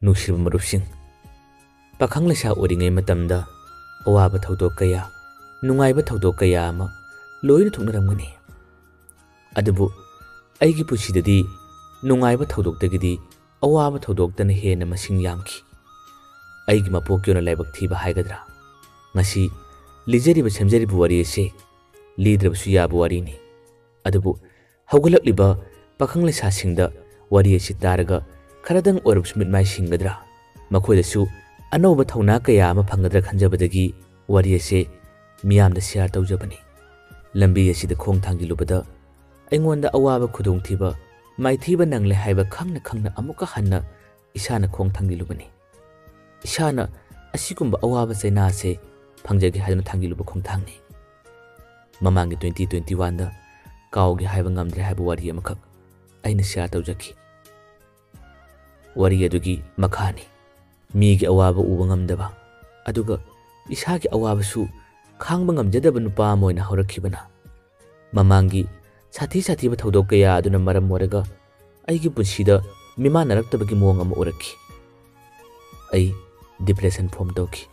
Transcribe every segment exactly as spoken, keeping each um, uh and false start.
ꯅꯨꯡꯁꯤꯕ ꯃꯔꯨꯞꯁꯤꯡ, ꯄꯥꯈꯪ ꯂꯩꯁꯥ ꯑꯣꯏꯔꯤꯉꯩ ꯃꯇꯝꯗ ꯑꯋꯥꯕ ꯊꯧꯗꯣꯛ ꯀꯌꯥ, ꯅꯨꯡꯉꯥꯏꯕ ꯊꯧꯗꯣꯛ ꯀꯌꯥ ꯑꯃ ꯂꯣꯏꯅ ꯊꯣꯛꯅꯔꯝꯒꯅꯤ꯫ ꯑꯗꯨꯕꯨ ꯑꯩꯒꯤ ꯄꯨꯟꯁꯤꯗꯗꯤ ꯅꯨꯡꯉꯥꯏꯕ ꯊꯧꯗꯣꯛꯇꯒꯤꯗꯤ ꯑꯋꯥꯕ ꯊꯧꯗꯣꯛꯇꯅ ꯍꯦꯟꯅ ꯃꯁꯤꯡ ꯌꯥꯝꯈꯤ꯫ ꯑꯩꯒꯤ ꯃꯄꯣꯛꯀꯤ ꯑꯣꯏꯅ ꯂꯥꯏꯕꯛ ꯊꯤꯕ ꯍꯥꯏꯒꯗ꯭ꯔꯥ? ꯉꯁꯤ ꯂꯤꯖꯔꯤꯕ ꯁꯦꯝꯖꯔꯤꯕ ꯋꯥꯔꯤ ꯑꯁꯤ ꯂꯤꯗ꯭ꯔꯕꯁꯨ ꯌꯥꯕ ꯋꯥꯔꯤꯅꯤ꯫ ꯑꯗꯨꯕꯨ ꯍꯧꯒꯠꯂꯛꯂꯤꯕ ꯄꯥꯈꯪ ꯂꯩꯁꯥꯁꯤꯡꯗ ꯋꯥꯔꯤ ꯑꯁꯤ ꯇꯥꯔꯒ ꯈꯔꯗꯪ ꯑꯣꯏꯔꯕꯁꯨ ꯃꯤꯠꯃꯥꯏ ꯁꯤꯡꯒꯗ꯭ꯔꯥ? ꯃꯈꯣꯏꯗꯁꯨ ꯑꯅꯧꯕ ꯊꯧꯅꯥ ꯀꯌꯥ ꯑꯃ ꯐꯪꯒꯗ꯭ꯔꯥ ꯈꯟꯖꯕꯗꯒꯤ ꯋꯥꯔꯤ ꯑꯁꯤ ꯃꯤꯌꯥꯝꯗ ꯁꯤꯌꯥꯔ ꯇꯧꯖꯕꯅꯤ꯫ ꯂꯝꯕꯤ ꯑꯁꯤꯗ ꯈꯣꯡ ꯊꯥꯡꯖꯤꯜꯂꯨꯕꯗ ꯑꯩꯉꯣꯟꯗ ꯑꯋꯥꯕ ꯈꯨꯗꯣꯡꯊꯤꯕ ꯃꯥꯏꯊꯤꯕ ꯅꯪꯂꯦ ꯍꯥꯏꯕ ꯈꯪꯅ ꯈꯪꯅ ꯑꯃꯨꯛꯀ ꯍꯟꯅ ꯏꯁꯥꯅ ꯈꯣꯡ ꯊꯥꯡꯖꯤꯜꯂꯨꯕꯅꯤ꯫ ꯏꯁꯥꯅ ꯑꯁꯤꯒꯨꯝꯕ ꯑꯋꯥꯕ ꯆꯩꯅꯥ ꯑꯁꯤ ꯐꯪꯖꯒꯦ ꯍꯥꯏꯗꯨꯅ ꯊꯥꯡꯖꯤꯜꯂꯨꯕ ꯈꯣꯡꯊꯥꯡꯅꯤ꯫ ꯃꯃꯥꯡꯒꯤ twenty twenty-oneꯗ ꯀꯥꯎꯒꯦ ꯍꯥꯏꯕ ꯉꯝꯗ꯭ꯔꯦ ꯍꯥꯏꯕ ꯋꯥꯔꯤ ꯑꯃꯈꯛ ꯑꯩꯅ ꯁꯤꯌꯥꯔ ꯇꯧꯖꯈꯤ꯫ ꯋꯥꯔꯤ ꯑꯗꯨꯒꯤ ꯃꯈꯥꯅꯤ꯫ ꯃꯤꯒꯤ ꯑꯋꯥꯕ ꯎꯕ ꯉꯝꯗꯕ, ꯑꯗꯨꯒ ꯏꯁꯥꯒꯤ ꯑꯋꯥꯕꯁꯨ ꯈꯥꯡꯕ ꯉꯝꯖꯗꯕ ꯅꯨꯄꯥ ꯑꯃ ꯑꯣꯏꯅ ꯍꯧꯔꯛꯈꯤꯕꯅ ꯃꯃꯥꯡꯒꯤ ꯁꯥꯊꯤ ꯁꯥꯊꯤꯕ ꯊꯧꯗꯣꯛ ꯀꯌꯥ ꯑꯗꯨꯅ ꯃꯔꯝ ꯑꯣꯏꯔꯒ ꯑꯩꯒꯤ ꯄꯨꯟꯁꯤꯗ ꯃꯤꯃꯥꯟꯅꯔꯛꯇꯕꯒꯤ ꯃꯑꯣꯡ ꯑꯃ ꯎꯔꯛꯈꯤ꯫ ꯑꯩ ꯗꯤꯄ꯭ꯔꯦꯁꯟ ꯐꯣꯝ ꯇꯧꯈꯤ꯫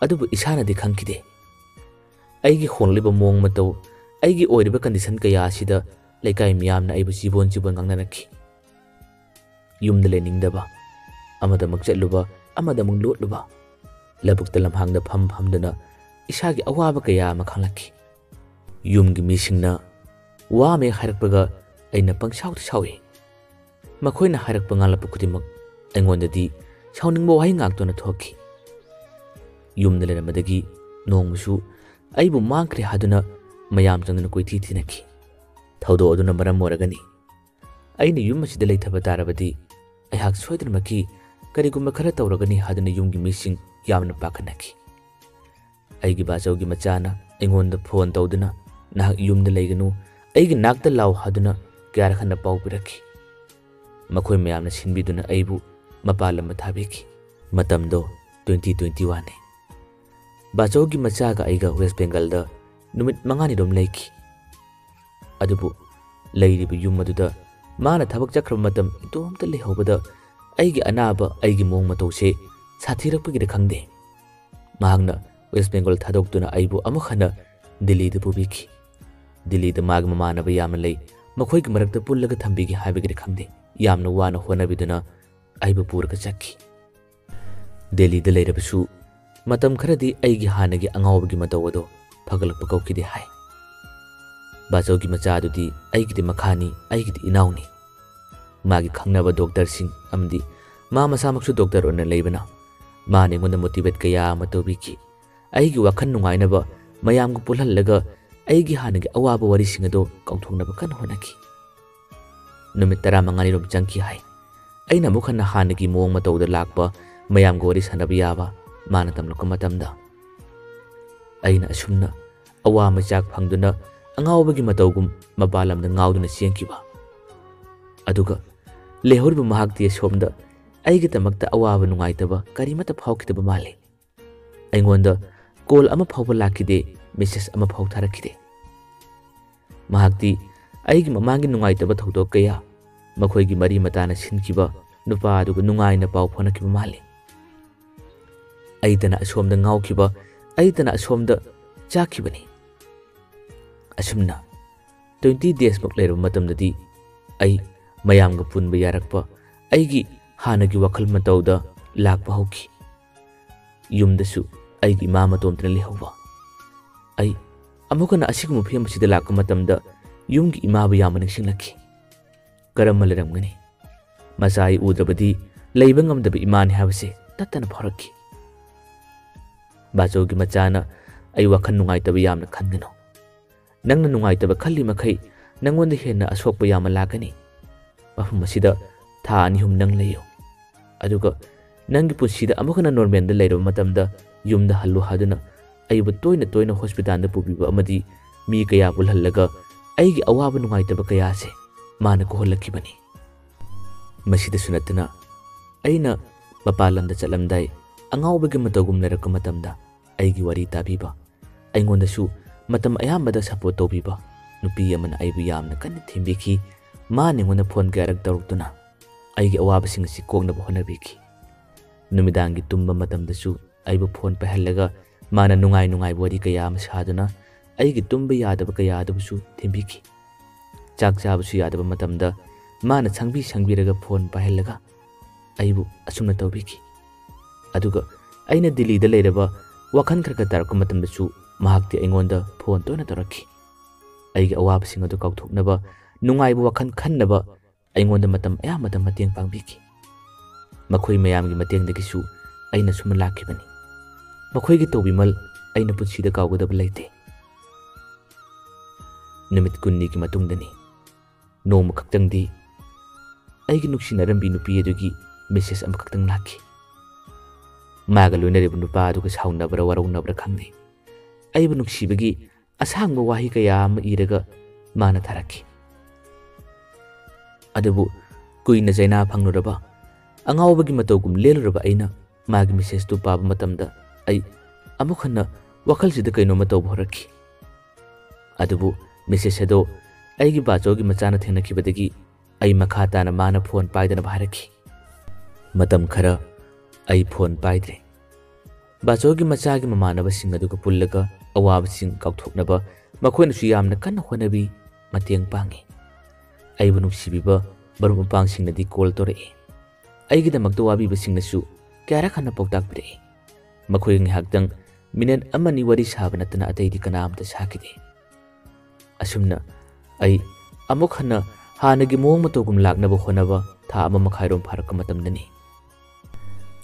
ꯑꯗꯨꯕꯨ ꯏꯁꯥꯅꯗꯤ ꯈꯪꯈꯤꯗꯦ꯫ ꯑꯩꯒꯤ ꯍꯣꯡꯂꯛꯂꯤꯕ ꯃꯑꯣꯡ ꯃꯇꯧ, ꯑꯩꯒꯤ ꯑꯣꯏꯔꯤꯕ ꯀꯟꯗꯤꯁꯟ ꯀꯌꯥ ꯑꯁꯤꯗ ꯂꯩꯀꯥꯏ ꯃꯤꯌꯥꯝꯅ ꯑꯩꯕꯨ ꯆꯤꯕꯣꯟ ꯆꯤꯕꯣꯟ ꯉꯥꯡꯅꯔꯛꯈꯤ꯫ ꯌꯨꯝꯗ ꯂꯩꯅꯤꯡꯗꯕ, ꯑꯃꯗ ꯑꯃꯨꯛ ꯆꯠꯂꯨꯕ, ꯑꯃꯗ ꯑꯃꯨꯛ ꯂꯣꯠꯂꯨꯕ, ꯂꯧꯕꯨꯛꯇ ꯂꯝꯍꯥꯡꯗ ꯐꯝ ꯐꯝꯗꯨꯅ ꯏꯁꯥꯒꯤ ꯑꯋꯥꯕ ꯀꯌꯥ ꯑꯃ ꯈꯥꯡꯂꯛꯈꯤ꯫ ꯌꯨꯝꯒꯤ ꯃꯤꯁꯤꯡꯅ ꯋꯥ ꯑꯃ ꯍꯦꯛ ꯍꯥꯏꯔꯛꯄꯒ ꯑꯩꯅ ꯄꯪꯁꯥꯎꯗ ꯁꯥꯎꯏ꯫ ꯃꯈꯣꯏꯅ ꯍꯥꯏꯔꯛꯄ ꯉꯥꯡꯂꯛꯄ ꯈꯨꯗꯤꯡꯃꯛ ꯑꯩꯉꯣꯟꯗꯗꯤ ꯁꯥꯎꯅꯤꯡꯕ ꯋꯥꯍꯩ ꯉꯥꯛꯇꯅ ꯊꯣꯛꯈꯤ꯫ ꯌꯨꯝꯗ ꯂꯩꯔꯝꯕꯗꯒꯤ ꯅꯣꯡꯃꯁꯨ ꯑꯩꯕꯨ ꯃꯥꯡꯈ꯭ꯔꯦ ꯍꯥꯏꯗꯨꯅ ꯃꯌꯥꯝ ꯆꯪꯗꯨꯅ ꯀꯣꯏꯊꯤ ꯊꯤꯅꯈꯤ꯫ ꯊꯧꯗꯣꯛ ꯑꯗꯨꯅ ꯃꯔꯝ ꯑꯣꯏꯔꯒꯅꯤ꯫ ꯑꯩꯅ ꯌꯨꯝ ꯑꯁꯤꯗ ꯂꯩꯊꯕ ꯇꯥꯔꯕꯗꯤ ꯑꯩꯍꯥꯛ ꯁꯣꯏꯗꯅꯃꯛꯀꯤ ꯀꯔꯤꯒꯨꯝꯕ ꯈꯔ ꯇꯧꯔꯒꯅꯤ ꯍꯥꯏꯗꯨꯅ ꯌꯨꯝꯒꯤ ꯃꯤꯁꯤꯡ ꯌꯥꯝꯅ ꯄꯥꯈꯠꯅꯈꯤ꯫ ꯑꯩꯒꯤ ꯕꯥꯆꯧꯒꯤ ꯃꯆꯥꯅ ꯑꯩꯉꯣꯟꯗ ꯐꯣꯟ ꯇꯧꯗꯨꯅ, "ꯅꯍꯥꯛ ꯌꯨꯝꯗ ꯂꯩꯒꯅꯨ, ꯑꯩꯒꯤ ꯅꯥꯛꯇ ꯂꯥꯛꯎ" ꯍꯥꯏꯗꯨꯅ ꯀꯌꯥꯔꯛ ꯍꯟꯅ ꯄꯥꯎ ꯄꯤꯔꯛꯈꯤ꯫ ꯃꯈꯣꯏ ꯃꯌꯥꯝꯅ ꯁꯤꯟꯕꯤꯗꯨꯅ ꯑꯩꯕꯨ ꯃꯄꯥꯟ ꯂꯝꯗ ꯊꯥꯕꯤꯈꯤ꯫ ꯃꯇꯝꯗꯣ twenty twenty-oneꯅꯤ꯫ ꯕꯥꯆꯧꯒꯤ ꯃꯆꯥꯒ ꯑꯩꯒ ꯋꯦꯁ ꯕꯦꯡꯒꯜꯗ ꯅꯨꯃꯤꯠ ꯃꯉꯥꯅꯤꯔꯣꯝ ꯂꯩꯈꯤ꯫ ꯑꯗꯨꯕꯨ ꯂꯩꯔꯤꯕ ꯌꯨꯝ ꯑꯗꯨꯗ ꯃꯥꯅ ꯊꯕꯛ ꯆꯠꯈ꯭ꯔꯕ ꯃꯇꯝ ꯏꯇꯣꯝꯇ ꯂꯩꯍꯧꯕꯗ ꯑꯩꯒꯤ ꯑꯅꯥꯕ, ꯑꯩꯒꯤ ꯃꯑꯣꯡ ꯃꯇꯧꯁꯦ ꯁꯥꯊꯤꯔꯛꯄꯒꯤꯔ ꯈꯪꯗꯦ, ꯃꯍꯥꯛꯅ ꯋꯦꯁ ꯕꯦꯡꯒꯣꯜ ꯊꯥꯗꯣꯛꯇꯨꯅ ꯑꯩꯕꯨ ꯑꯃꯨꯛ ꯍꯟꯅ ꯗꯤꯜꯂꯤꯗ ꯄꯨꯕꯤꯈꯤ꯫ ꯗꯤꯜꯂꯤꯗ ꯃꯥꯒꯤ ꯃꯃꯥꯟꯅꯕ ꯌꯥꯝꯅ ꯂꯩ, ꯃꯈꯣꯏꯒꯤ ꯃꯔꯛꯇ ꯄꯨꯜꯂꯒ ꯊꯝꯕꯤꯒꯦ ꯍꯥꯏꯕꯒꯤꯔ ꯈꯪꯗꯦ, ꯌꯥꯝꯅ ꯋꯥꯅ ꯍꯣꯠꯅꯕꯤꯗꯨꯅ ꯑꯩꯕꯨ ꯄꯨꯔꯒ ꯆꯠꯈꯤ꯫ ꯗꯦꯜꯂꯤꯗ ꯂꯩꯔꯕꯁꯨ ꯃꯇꯝ ꯈꯔꯗꯤ ꯑꯩꯒꯤ ꯍꯥꯟꯅꯒꯤ ꯑꯉꯥꯎꯕꯒꯤ ꯃꯇꯧ ꯑꯗꯣ ꯐꯒꯠꯂꯛꯄ ꯀꯧꯈꯤꯗꯦ ꯍꯥꯏ꯫ ꯕꯥꯆꯧꯒꯤ ꯃꯆꯥꯗꯨꯗꯤ ꯑꯩꯒꯤꯗꯤ ꯃꯈꯥꯅꯤ, ꯑꯩꯒꯤꯗꯤ ꯏꯅꯥꯎꯅꯤ꯫ ꯃꯥꯒꯤ ꯈꯪꯅꯕ ꯗꯣꯛꯇꯔꯁꯤꯡ ꯑꯃꯗꯤ ꯃꯥ ꯃꯁꯥꯃꯛꯁꯨ ꯗꯣꯛꯇꯔ ꯑꯣꯏꯅ ꯂꯩꯕꯅ ꯃꯥꯅ ꯑꯩꯉꯣꯟꯗ ꯃꯣꯇꯤꯚꯦꯠ ꯀꯌꯥ ꯑꯃ ꯇꯧꯕꯤꯈꯤ꯫ ꯑꯩꯒꯤ ꯋꯥꯈꯜ ꯅꯨꯡꯉꯥꯏꯅꯕ ꯃꯌꯥꯝꯒ ꯄꯨꯜꯍꯜꯂꯒ ꯑꯩꯒꯤ ꯍꯥꯟꯅꯒꯤ ꯑꯋꯥꯕ ꯋꯥꯔꯤꯁꯤꯡ ꯑꯗꯣ ꯀꯥꯎꯊꯣꯛꯅꯕ ꯀꯟꯅ ꯍꯣꯠꯅꯈꯤ꯫ ꯅꯨꯃꯤꯠ ꯇꯔꯥꯃꯉꯥꯅꯤꯔꯣꯝ ꯆꯪꯈꯤ ꯍꯥꯏ꯫ ꯑꯩꯅ ꯑꯃꯨꯛ ꯍꯟꯅ ꯍꯥꯟꯅꯒꯤ ꯃꯑꯣꯡ ꯃꯇꯧꯗ ꯂꯥꯛꯄ, ꯃꯌꯥꯝꯒ ꯋꯥꯔꯤ ꯁꯥꯟꯅꯕ ꯌꯥꯕ ꯃꯥꯅ ꯇꯝꯂꯛꯄ ꯃꯇꯝꯗ ꯑꯩꯅ ꯑꯁꯨꯝꯅ ꯑꯋꯥ ꯃꯩꯆꯥꯛ ꯐꯪꯗꯨꯅ ꯑꯉꯥꯎꯕꯒꯤ ꯃꯇꯧꯒꯨꯝ ꯃꯄꯥꯟ ꯂꯝꯗ ꯉꯥꯎꯗꯨꯅ ꯆꯦꯟꯈꯤꯕ꯫ ꯑꯗꯨꯒ ꯂꯩꯍꯧꯔꯤꯕ ꯃꯍꯥꯛꯇꯤ ꯑꯁꯣꯝꯗ ꯑꯩꯒꯤꯗꯃꯛꯇ ꯑꯋꯥꯕ ꯅꯨꯡꯉꯥꯏꯇꯕ ꯀꯔꯤꯃꯠꯇ ꯐꯥꯎꯈꯤꯗꯕ ꯃꯥꯜꯂꯤ꯫ ꯑꯩꯉꯣꯟꯗ ꯀꯣꯜ ꯑꯃ ꯐꯥꯎꯕ ꯂꯥꯛꯈꯤꯗꯦ, ꯃꯦꯁꯦꯖ ꯑꯃ ꯐꯥꯎ ꯊꯥꯔꯛꯈꯤꯗꯦ꯫ ꯃꯍꯥꯛꯇꯤ ꯑꯩꯒꯤ ꯃꯃꯥꯡꯒꯤ ꯅꯨꯡꯉꯥꯏꯇꯕ ꯊꯧꯗꯣꯛ ꯀꯌꯥ, ꯃꯈꯣꯏꯒꯤ ꯃꯔꯤ ꯃꯇꯥꯅ ꯁꯤꯟꯈꯤꯕ ꯅꯨꯄꯥ ꯑꯗꯨꯒ ꯅꯨꯡꯉꯥꯏꯅ ꯄꯥꯎ ꯐꯥꯎꯅꯈꯤꯕ ꯃꯥꯜꯂꯤ꯫ ꯑꯩꯇꯅ ꯑꯁꯣꯝꯗ ꯉꯥꯎꯈꯤꯕ, ꯑꯩꯇꯅ ꯑꯁꯣꯝꯗ ꯆꯥꯛꯈꯤꯕꯅꯤ꯫ ꯑꯁꯨꯝꯅ ꯇ꯭ꯋꯦꯟꯇꯤ ꯗꯦꯖꯃꯨꯛ ꯂꯩꯔꯕ ꯃꯇꯝꯗꯗꯤ ꯑꯩ ꯃꯌꯥꯝꯒ ꯄꯨꯟꯕ ꯌꯥꯔꯛꯄ, ꯑꯩꯒꯤ ꯍꯥꯟꯅꯒꯤ ꯋꯥꯈꯜ ꯃꯇꯧꯗ ꯂꯥꯛꯄ ꯍꯧꯈꯤ꯫ ꯌꯨꯝꯗꯁꯨ ꯑꯩꯒꯤ ꯏꯃꯥ ꯃꯇꯣꯝꯇꯅ ꯂꯩꯍꯧꯕ꯫ ꯑꯩ ꯑꯃꯨꯛ ꯍꯟꯅ ꯑꯁꯤꯒꯨꯝꯕ ꯐꯤꯕꯝ ꯑꯁꯤꯗ ꯂꯥꯛꯄ ꯃꯇꯝꯗ ꯌꯨꯝꯒꯤ ꯏꯃꯥꯕꯨ ꯌꯥꯝꯅ ꯅꯤꯡꯁꯤꯡꯂꯛꯈꯤ꯫ ꯀꯔꯝꯅ ꯂꯩꯔꯝꯒꯅꯤ? ꯃꯆꯥ ꯑꯩ ꯎꯗ꯭ꯔꯕꯗꯤ ꯂꯩꯕ ꯉꯝꯗꯕ ꯏꯃꯥꯅꯤ ꯍꯥꯏꯕꯁꯦ ꯇꯠꯇꯅ ꯐꯥꯎꯔꯛꯈꯤ꯫ ꯕꯥꯆꯧꯒꯤ ꯃꯆꯥꯅ ꯑꯩ ꯋꯥꯈꯜ ꯅꯨꯡꯉꯥꯏꯇꯕ ꯌꯥꯝꯅ ꯈꯟꯒꯅꯨ꯫ ꯅꯪꯅ ꯅꯨꯡꯉꯥꯏꯇꯕ ꯈꯜꯂꯤ ꯃꯈꯩ ꯅꯪꯉꯣꯟꯗ ꯍꯦꯟꯅ ꯑꯁꯣꯛꯄ ꯌꯥꯝꯅ ꯂꯥꯛꯀꯅꯤ꯫ ꯃꯐꯝ ꯑꯁꯤꯗ ꯊꯥ ꯑꯅꯤ ꯑꯍꯨꯝ ꯅꯪ ꯂꯩꯌꯨ꯫ ꯑꯗꯨꯒ ꯅꯪꯒꯤ ꯄꯨꯟꯁꯤꯗ ꯑꯃꯨꯛ ꯍꯟꯅ ꯅꯣꯔꯃꯦꯜꯗ ꯂꯩꯔꯕ ꯃꯇꯝꯗ ꯌꯨꯝꯗ ꯍꯜꯂꯨ ꯍꯥꯏꯗꯨꯅ ꯑꯩꯕꯨ ꯇꯣꯏꯅ ꯇꯣꯏꯅ ꯍꯣꯁꯄꯤꯇꯥꯜꯗ ꯄꯨꯕꯤꯕ ꯑꯃꯗꯤ ꯃꯤ ꯀꯌꯥ ꯄꯨꯜꯍꯜꯂꯒ ꯑꯩꯒꯤ ꯑꯋꯥꯕ ꯅꯨꯡꯉꯥꯏꯇꯕ ꯀꯌꯥꯁꯦ ꯃꯥꯅ ꯀꯣꯛꯍꯜꯂꯛꯈꯤꯕꯅꯤ꯫ ꯃꯁꯤꯗꯁꯨ ꯅꯠꯇꯅ ꯑꯩꯅ ꯃꯄꯥꯟ ꯂꯝꯗ ꯆꯠꯂꯝꯗꯥꯏ ꯑꯉꯥꯎꯕꯒꯤ ꯃꯇꯧꯒꯨꯝ ꯂꯩꯔꯛꯄ ꯃꯇꯝꯗ ꯑꯩꯒꯤ ꯋꯥꯔꯤ ꯇꯥꯕꯤꯕ, ꯑꯩꯉꯣꯟꯗꯁꯨ ꯃꯇꯝ ꯑꯌꯥꯝꯕꯗ ꯁꯄꯣꯔꯠ ꯇꯧꯕꯤꯕ ꯅꯨꯄꯤ ꯑꯃꯅ ꯑꯩꯕꯨ ꯌꯥꯝꯅ ꯀꯟꯅ ꯊꯦꯝꯕꯤꯈꯤ꯫ ꯃꯥꯅ ꯑꯩꯉꯣꯟꯗ ꯐꯣꯟ ꯀꯌꯥꯔꯛ ꯇꯧꯔꯛꯇꯨꯅ ꯑꯩꯒꯤ ꯑꯋꯥꯕꯁꯤꯡ ꯑꯁꯤ ꯀꯣꯛꯅꯕ ꯍꯣꯠꯅꯕꯤꯈꯤ꯫ ꯅꯨꯃꯤꯗꯥꯡꯒꯤ ꯇꯨꯝꯕ ꯃꯇꯝꯗꯁꯨ ꯑꯩꯕꯨ ꯐꯣꯟ ꯄꯥꯏꯍꯜꯂꯒ ꯃꯥꯅ ꯅꯨꯡꯉꯥꯏ ꯅꯨꯡꯉꯥꯏꯕ ꯋꯥꯔꯤ ꯀꯌꯥ ꯑꯃ ꯁꯥꯗꯨꯅ ꯑꯩꯒꯤ ꯇꯨꯝꯕ ꯌꯥꯗꯕ ꯀꯌꯥ ꯑꯗꯨꯕꯨꯁꯨ ꯊꯤꯟꯕꯤꯈꯤ꯫ ꯆꯥꯛ ꯆꯥꯕꯁꯨ ꯌꯥꯗꯕ ꯃꯇꯝꯗ ꯃꯥꯅ ꯁꯪꯕꯤ ꯁꯪꯕꯤꯔꯒ ꯐꯣꯟ ꯄꯥꯏꯍꯜꯂꯒ ꯑꯩꯕꯨ ꯑꯁꯨꯝꯅ ꯇꯧꯕꯤꯈꯤ꯫ ꯑꯗꯨꯒ ꯑꯩꯅ ꯗꯤꯜꯂꯤꯗ ꯂꯩꯔꯕ ꯋꯥꯈꯜ ꯈꯔ ꯈꯔ ꯇꯥꯔꯛꯄ ꯃꯇꯝꯗꯁꯨ ꯃꯍꯥꯛꯇꯤ ꯑꯩꯉꯣꯟꯗ ꯐꯣꯟ ꯇꯣꯏꯅ ꯇꯧꯔꯛꯈꯤ꯫ ꯑꯩꯒꯤ ꯑꯋꯥꯕꯁꯤꯡ ꯑꯗꯨ ꯀꯥꯎꯊꯣꯛꯅꯕ, ꯅꯨꯡꯉꯥꯏꯕ ꯋꯥꯈꯜ ꯈꯟꯅꯕ ꯑꯩꯉꯣꯟꯗ ꯃꯇꯝ ꯑꯌꯥꯝꯕꯗ ꯃꯇꯦꯡ ꯄꯥꯡꯕꯤꯈꯤ꯫ ꯃꯈꯣꯏ ꯃꯌꯥꯝꯒꯤ ꯃꯇꯦꯡꯗꯒꯤꯁꯨ ꯑꯩꯅ ꯁꯨꯝꯅ ꯂꯥꯛꯈꯤꯕꯅꯤ꯫ ꯃꯈꯣꯏꯒꯤ ꯇꯧꯕꯤꯃꯜ ꯑꯩꯅ ꯄꯨꯟꯁꯤꯗ ꯀꯥꯎꯒꯗꯕ ꯂꯩꯇꯦ꯫ ꯅꯨꯃꯤꯠ ꯀꯨꯟꯅꯤꯒꯤ ꯃꯇꯨꯡꯗꯅꯤ꯫ ꯅꯣꯡꯃ ꯈꯛꯇꯪꯗꯤ ꯑꯩꯒꯤ ꯅꯨꯡꯁꯤꯅꯔꯝꯕꯤ ꯅꯨꯄꯤ ꯑꯗꯨꯒꯤ ꯃꯦꯁꯦꯖ ꯑꯃꯈꯛꯇꯪ ꯂꯥꯛꯈꯤ꯫ ꯃꯥꯒ ꯂꯣꯏꯅꯔꯤꯕ ꯅꯨꯄꯥ ꯑꯗꯨꯒ ꯁꯥꯎꯅꯕ꯭ꯔꯥ ꯋꯥꯔꯧꯅꯕ꯭ꯔꯥ ꯈꯪꯗꯦ, ꯑꯩꯕꯨ ꯅꯨꯡꯁꯤꯕꯒꯤ ꯑꯁꯥꯡꯕ ꯋꯥꯍꯩ ꯀꯌꯥ ꯑꯃ ꯏꯔꯒ ꯃꯥꯅ ꯊꯥꯔꯛꯈꯤ꯫ ꯑꯗꯨꯕꯨ ꯀꯨꯏꯅ ꯆꯩꯅꯥ ꯐꯪꯂꯨꯔꯕ, ꯑꯉꯥꯎꯕꯒꯤ ꯃꯇꯧꯒꯨꯝ ꯂꯦꯜꯂꯨꯔꯕ ꯑꯩꯅ ꯃꯥꯒꯤ ꯃꯦꯁꯦꯖꯇꯨ ꯄꯥꯕ ꯃꯇꯝꯗ ꯑꯩ ꯑꯃꯨꯛ ꯍꯟꯅ ꯋꯥꯈꯜꯁꯤꯗ ꯀꯩꯅꯣꯝꯃ ꯇꯧꯕ ꯍꯧꯔꯛꯈꯤ꯫ ꯑꯗꯨꯕꯨ ꯃꯦꯁꯦꯖ ꯑꯗꯣ ꯑꯩꯒꯤ ꯕꯥꯆꯧꯒꯤ ꯃꯆꯥꯅ ꯊꯦꯡꯅꯈꯤꯕꯗꯒꯤ ꯑꯩ ꯃꯈꯥ ꯇꯥꯅ ꯃꯥꯅ ꯐꯣꯟ ꯄꯥꯏꯗꯅꯕ ꯍꯥꯏꯔꯛꯈꯤ꯫ ꯃꯇꯝ ꯈꯔ ꯑꯩ ꯐꯣꯟ ꯄꯥꯏꯗ꯭ꯔꯦ꯫ ꯕꯥꯆꯧꯒꯤ ꯃꯆꯥꯒꯤ ꯃꯃꯥꯟꯅꯕꯁꯤꯡ ꯑꯗꯨꯒ ꯄꯨꯜꯂꯒ ꯑꯋꯥꯕꯁꯤꯡ ꯀꯥꯎꯊꯣꯛꯅꯕ ꯃꯈꯣꯏꯅꯁꯨ ꯌꯥꯝꯅ ꯀꯟꯅ ꯍꯣꯠꯅꯕꯤ, ꯃꯇꯦꯡ ꯄꯥꯡꯉꯤ꯫ ꯑꯩꯕꯨ ꯅꯨꯡꯁꯤꯕꯤꯕ ꯃꯔꯨꯞ ꯃꯄꯥꯡꯁꯤꯡꯅꯗꯤ ꯀꯣꯜ ꯇꯧꯔꯛꯏ꯫ ꯑꯩꯒꯤꯗꯃꯛꯇ ꯋꯥꯕꯤꯕꯁꯤꯡꯅꯁꯨ ꯀꯌꯥꯔꯛ ꯍꯟꯅ ꯄꯥꯎꯇꯥꯛ ꯄꯤꯔꯛꯏ꯫ ꯃꯈꯣꯏꯒ ꯉꯥꯏꯍꯥꯛꯇꯪ ꯃꯤꯅꯠ ꯑꯃꯅꯤ ꯋꯥꯔꯤ ꯁꯥꯕ ꯅꯠꯇꯅ ꯑꯇꯩꯗꯤ ꯀꯅꯥꯝꯇ ꯁꯥꯈꯤꯗꯦ꯫ ꯑꯁꯨꯝꯅ ꯑꯩ ꯑꯃꯨꯛ ꯍꯟꯅ ꯍꯥꯟꯅꯒꯤ ꯃꯑꯣꯡ ꯃꯇꯧꯒꯨꯝ ꯂꯥꯛꯅꯕ ꯍꯣꯠꯅꯕ ꯊꯥ ꯑꯃ ꯃꯈꯥꯏꯔꯣꯝ ꯐꯥꯔꯛꯄ ꯃꯇꯝꯗꯅꯤ꯫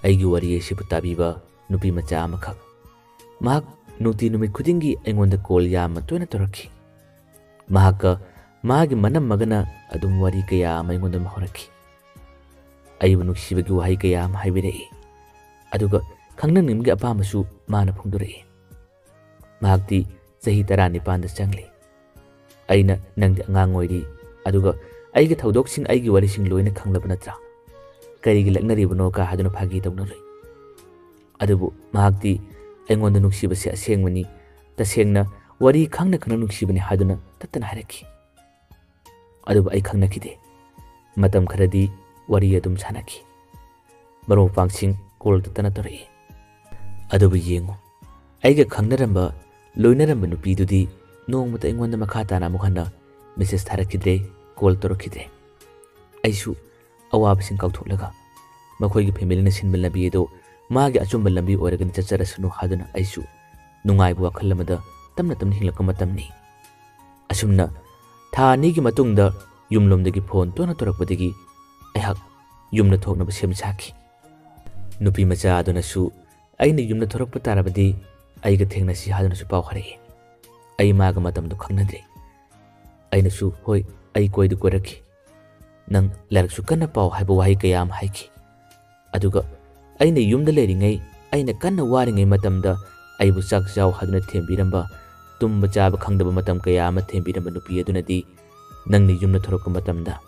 ꯑꯩꯒꯤ ꯋꯥꯔꯤ ꯑꯁꯤꯕꯨ ꯇꯥꯕꯤꯕ ꯅꯨꯄꯤ ꯃꯆꯥ ꯑꯃꯈꯛ, ꯃꯍꯥꯛ ꯅꯨꯡꯇꯤ ꯅꯨꯃꯤꯠ ꯈꯨꯗꯤꯡꯒꯤ ꯑꯩꯉꯣꯟꯗ ꯀꯣꯜ ꯌꯥꯝꯅ ꯇꯣꯏꯅ ꯇꯧꯔꯛꯈꯤ꯫ ꯃꯍꯥꯛꯀ ꯃꯥꯒꯤ ꯃꯅꯝꯃꯒꯅ ꯑꯗꯨꯝ ꯋꯥꯔꯤ ꯀꯌꯥ ꯑꯃ ꯑꯩꯉꯣꯟꯗ ꯍꯧꯔꯛꯈꯤ꯫ ꯑꯩꯕꯨ ꯅꯨꯡꯁꯤꯕꯒꯤ ꯋꯥꯍꯩ ꯀꯌꯥ ꯑꯃ ꯍꯥꯏꯕꯤꯔꯛꯏ꯫ ꯑꯗꯨꯒ ꯈꯪꯅꯅꯤꯡꯕꯒꯤ ꯑꯄꯥꯝꯕꯁꯨ ꯃꯥꯅ ꯐꯣꯡꯗꯣꯔꯛꯏ꯫ ꯃꯍꯥꯛꯇꯤ ꯆꯍꯤ ꯇꯔꯥꯅꯤꯄꯥꯟꯗ ꯆꯪꯂꯤ꯫ ꯑꯩꯅ "ꯅꯪꯗꯤ ꯑꯉꯥꯡ ꯑꯣꯏꯔꯤ, ꯑꯗꯨꯒ ꯑꯩꯒꯤ ꯊꯧꯗꯣꯛꯁꯤꯡ, ꯑꯩꯒꯤ ꯋꯥꯔꯤꯁꯤꯡ ꯂꯣꯏꯅ ꯈꯪꯂꯕ ꯅꯠꯇ꯭ꯔꯥ? ꯀꯔꯤꯒꯤ ꯂꯛꯅꯔꯤꯕꯅꯣ?" ꯀ ꯍꯥꯏꯗꯨꯅ ꯐꯥꯒꯤ ꯇꯧꯅꯔꯨꯏ꯫ ꯑꯗꯨꯕꯨ ꯃꯍꯥꯛꯇꯤ ꯑꯩꯉꯣꯟꯗ ꯅꯨꯡꯁꯤꯕꯁꯦ ꯑꯁꯦꯡꯕꯅꯤ, ꯇꯁꯦꯡꯅ ꯋꯥꯔꯤ ꯈꯪꯅ ꯈꯪꯅ ꯅꯨꯡꯁꯤꯕꯅꯤ ꯍꯥꯏꯗꯨꯅ ꯇꯠꯇꯅ ꯍꯥꯏꯔꯛꯈꯤ꯫ ꯑꯗꯨꯕꯨ ꯑꯩ ꯈꯪꯅꯈꯤꯗꯦ꯫ ꯃꯇꯝ ꯈꯔꯗꯤ ꯋꯥꯔꯤ ꯑꯗꯨꯝ ꯁꯥꯟꯅꯈꯤ꯫ ꯃꯔꯨꯞ ꯃꯄꯥꯡꯁꯤꯡ ꯀꯣꯜ ꯇꯠꯇꯅ ꯇꯧꯔꯛꯏ꯫ ꯑꯗꯨꯕꯨ ꯌꯦꯡꯉꯨ, ꯑꯩꯒ ꯈꯪꯅꯔꯝꯕ, ꯂꯣꯏꯅꯔꯝꯕ ꯅꯨꯄꯤꯗꯨꯗꯤ ꯅꯣꯡꯃꯇ ꯑꯩꯉꯣꯟꯗ ꯃꯈꯥ ꯇꯥꯅ ꯑꯃꯨꯛ ꯍꯟꯅ ꯃꯦꯁꯦꯖ ꯊꯥꯔꯛꯈꯤꯗ꯭ꯔꯦ, ꯀꯣꯜ ꯇꯧꯔꯛꯈꯤꯗ꯭ꯔꯦ꯫ ꯑꯩꯁꯨ ꯑꯋꯥꯕꯁꯤꯡ ꯀꯥꯎꯊꯣꯛꯂꯒ ꯃꯈꯣꯏꯒꯤ ꯐꯦꯃꯤꯂꯤꯅ ꯁꯤꯟꯕ ꯂꯝꯕꯤ ꯑꯗꯨ ꯃꯥꯒꯤ ꯑꯆꯨꯝꯕ ꯂꯝꯕꯤ ꯑꯣꯏꯔꯒꯅꯤ ꯆꯠꯆꯔꯁꯅꯨ ꯍꯥꯏꯗꯨꯅ ꯑꯩꯁꯨ ꯅꯨꯡꯉꯥꯏꯕ ꯋꯥꯈꯜ ꯑꯃꯗ ꯇꯞꯅ ꯇꯞꯅ ꯍꯤꯡꯂꯛꯄ ꯃꯇꯝꯅꯤ꯫ ꯑꯁꯨꯝꯅ ꯊꯥ ꯑꯅꯤꯒꯤ ꯃꯇꯨꯡꯗ ꯌꯨꯝꯂꯣꯝꯗꯒꯤ ꯐꯣꯟ ꯇꯣꯏꯅ ꯇꯧꯔꯛꯄꯗꯒꯤ ꯑꯩꯍꯥꯛ ꯌꯨꯝꯗ ꯊꯣꯛꯅꯕ ꯁꯦꯝ ꯁꯥꯈꯤ꯫ ꯅꯨꯄꯤ ꯃꯆꯥ ꯑꯗꯨꯅꯁꯨ ꯑꯩꯅ ꯌꯨꯝꯗ ꯊꯣꯔꯛꯄ ꯇꯥꯔꯕꯗꯤ ꯑꯩꯒ ꯊꯦꯡꯅꯁꯤ ꯍꯥꯏꯗꯨꯅꯁꯨ ꯄꯥꯎ ꯍꯥꯏꯔꯛꯏ꯫ ꯑꯩ ꯃꯥꯒ ꯃꯇꯝꯗꯨ ꯈꯪꯅꯗ꯭ꯔꯤ꯫ ꯑꯩꯅꯁꯨ "ꯍꯣꯏ, ꯑꯩ ꯀꯣꯏꯗꯤ ꯀꯣꯏꯔꯛꯈꯤ꯫ ꯅꯪ ꯂꯥꯏꯔꯤꯛꯁꯨ ꯀꯟꯅ ꯄꯥꯎ" ꯍꯥꯏꯕ ꯋꯥꯍꯩ ꯀꯌꯥ ꯑꯃ ꯍꯥꯏꯈꯤ꯫ ꯑꯗꯨꯒ ꯑꯩꯅ ꯌꯨꯝꯗ ꯂꯩꯔꯤꯉꯩ, ꯑꯩꯅ ꯀꯟꯅ ꯋꯥꯔꯤꯉꯩ ꯃꯇꯝꯗ ꯑꯩꯕꯨ ꯆꯥꯛ ꯆꯥꯎ ꯍꯥꯏꯗꯨꯅ ꯊꯦꯝꯕꯤꯔꯝꯕ, ꯇꯨꯝꯕ ꯆꯥꯕ ꯈꯪꯗꯕ ꯃꯇꯝ ꯀꯌꯥ ꯑꯃ ꯊꯦꯝꯕꯤꯔꯝꯕ ꯅꯨꯄꯤ ꯑꯗꯨꯅꯗꯤ ꯅꯪꯅ ꯌꯨꯝꯗ ꯊꯣꯔꯛꯄ ꯃꯇꯝꯗ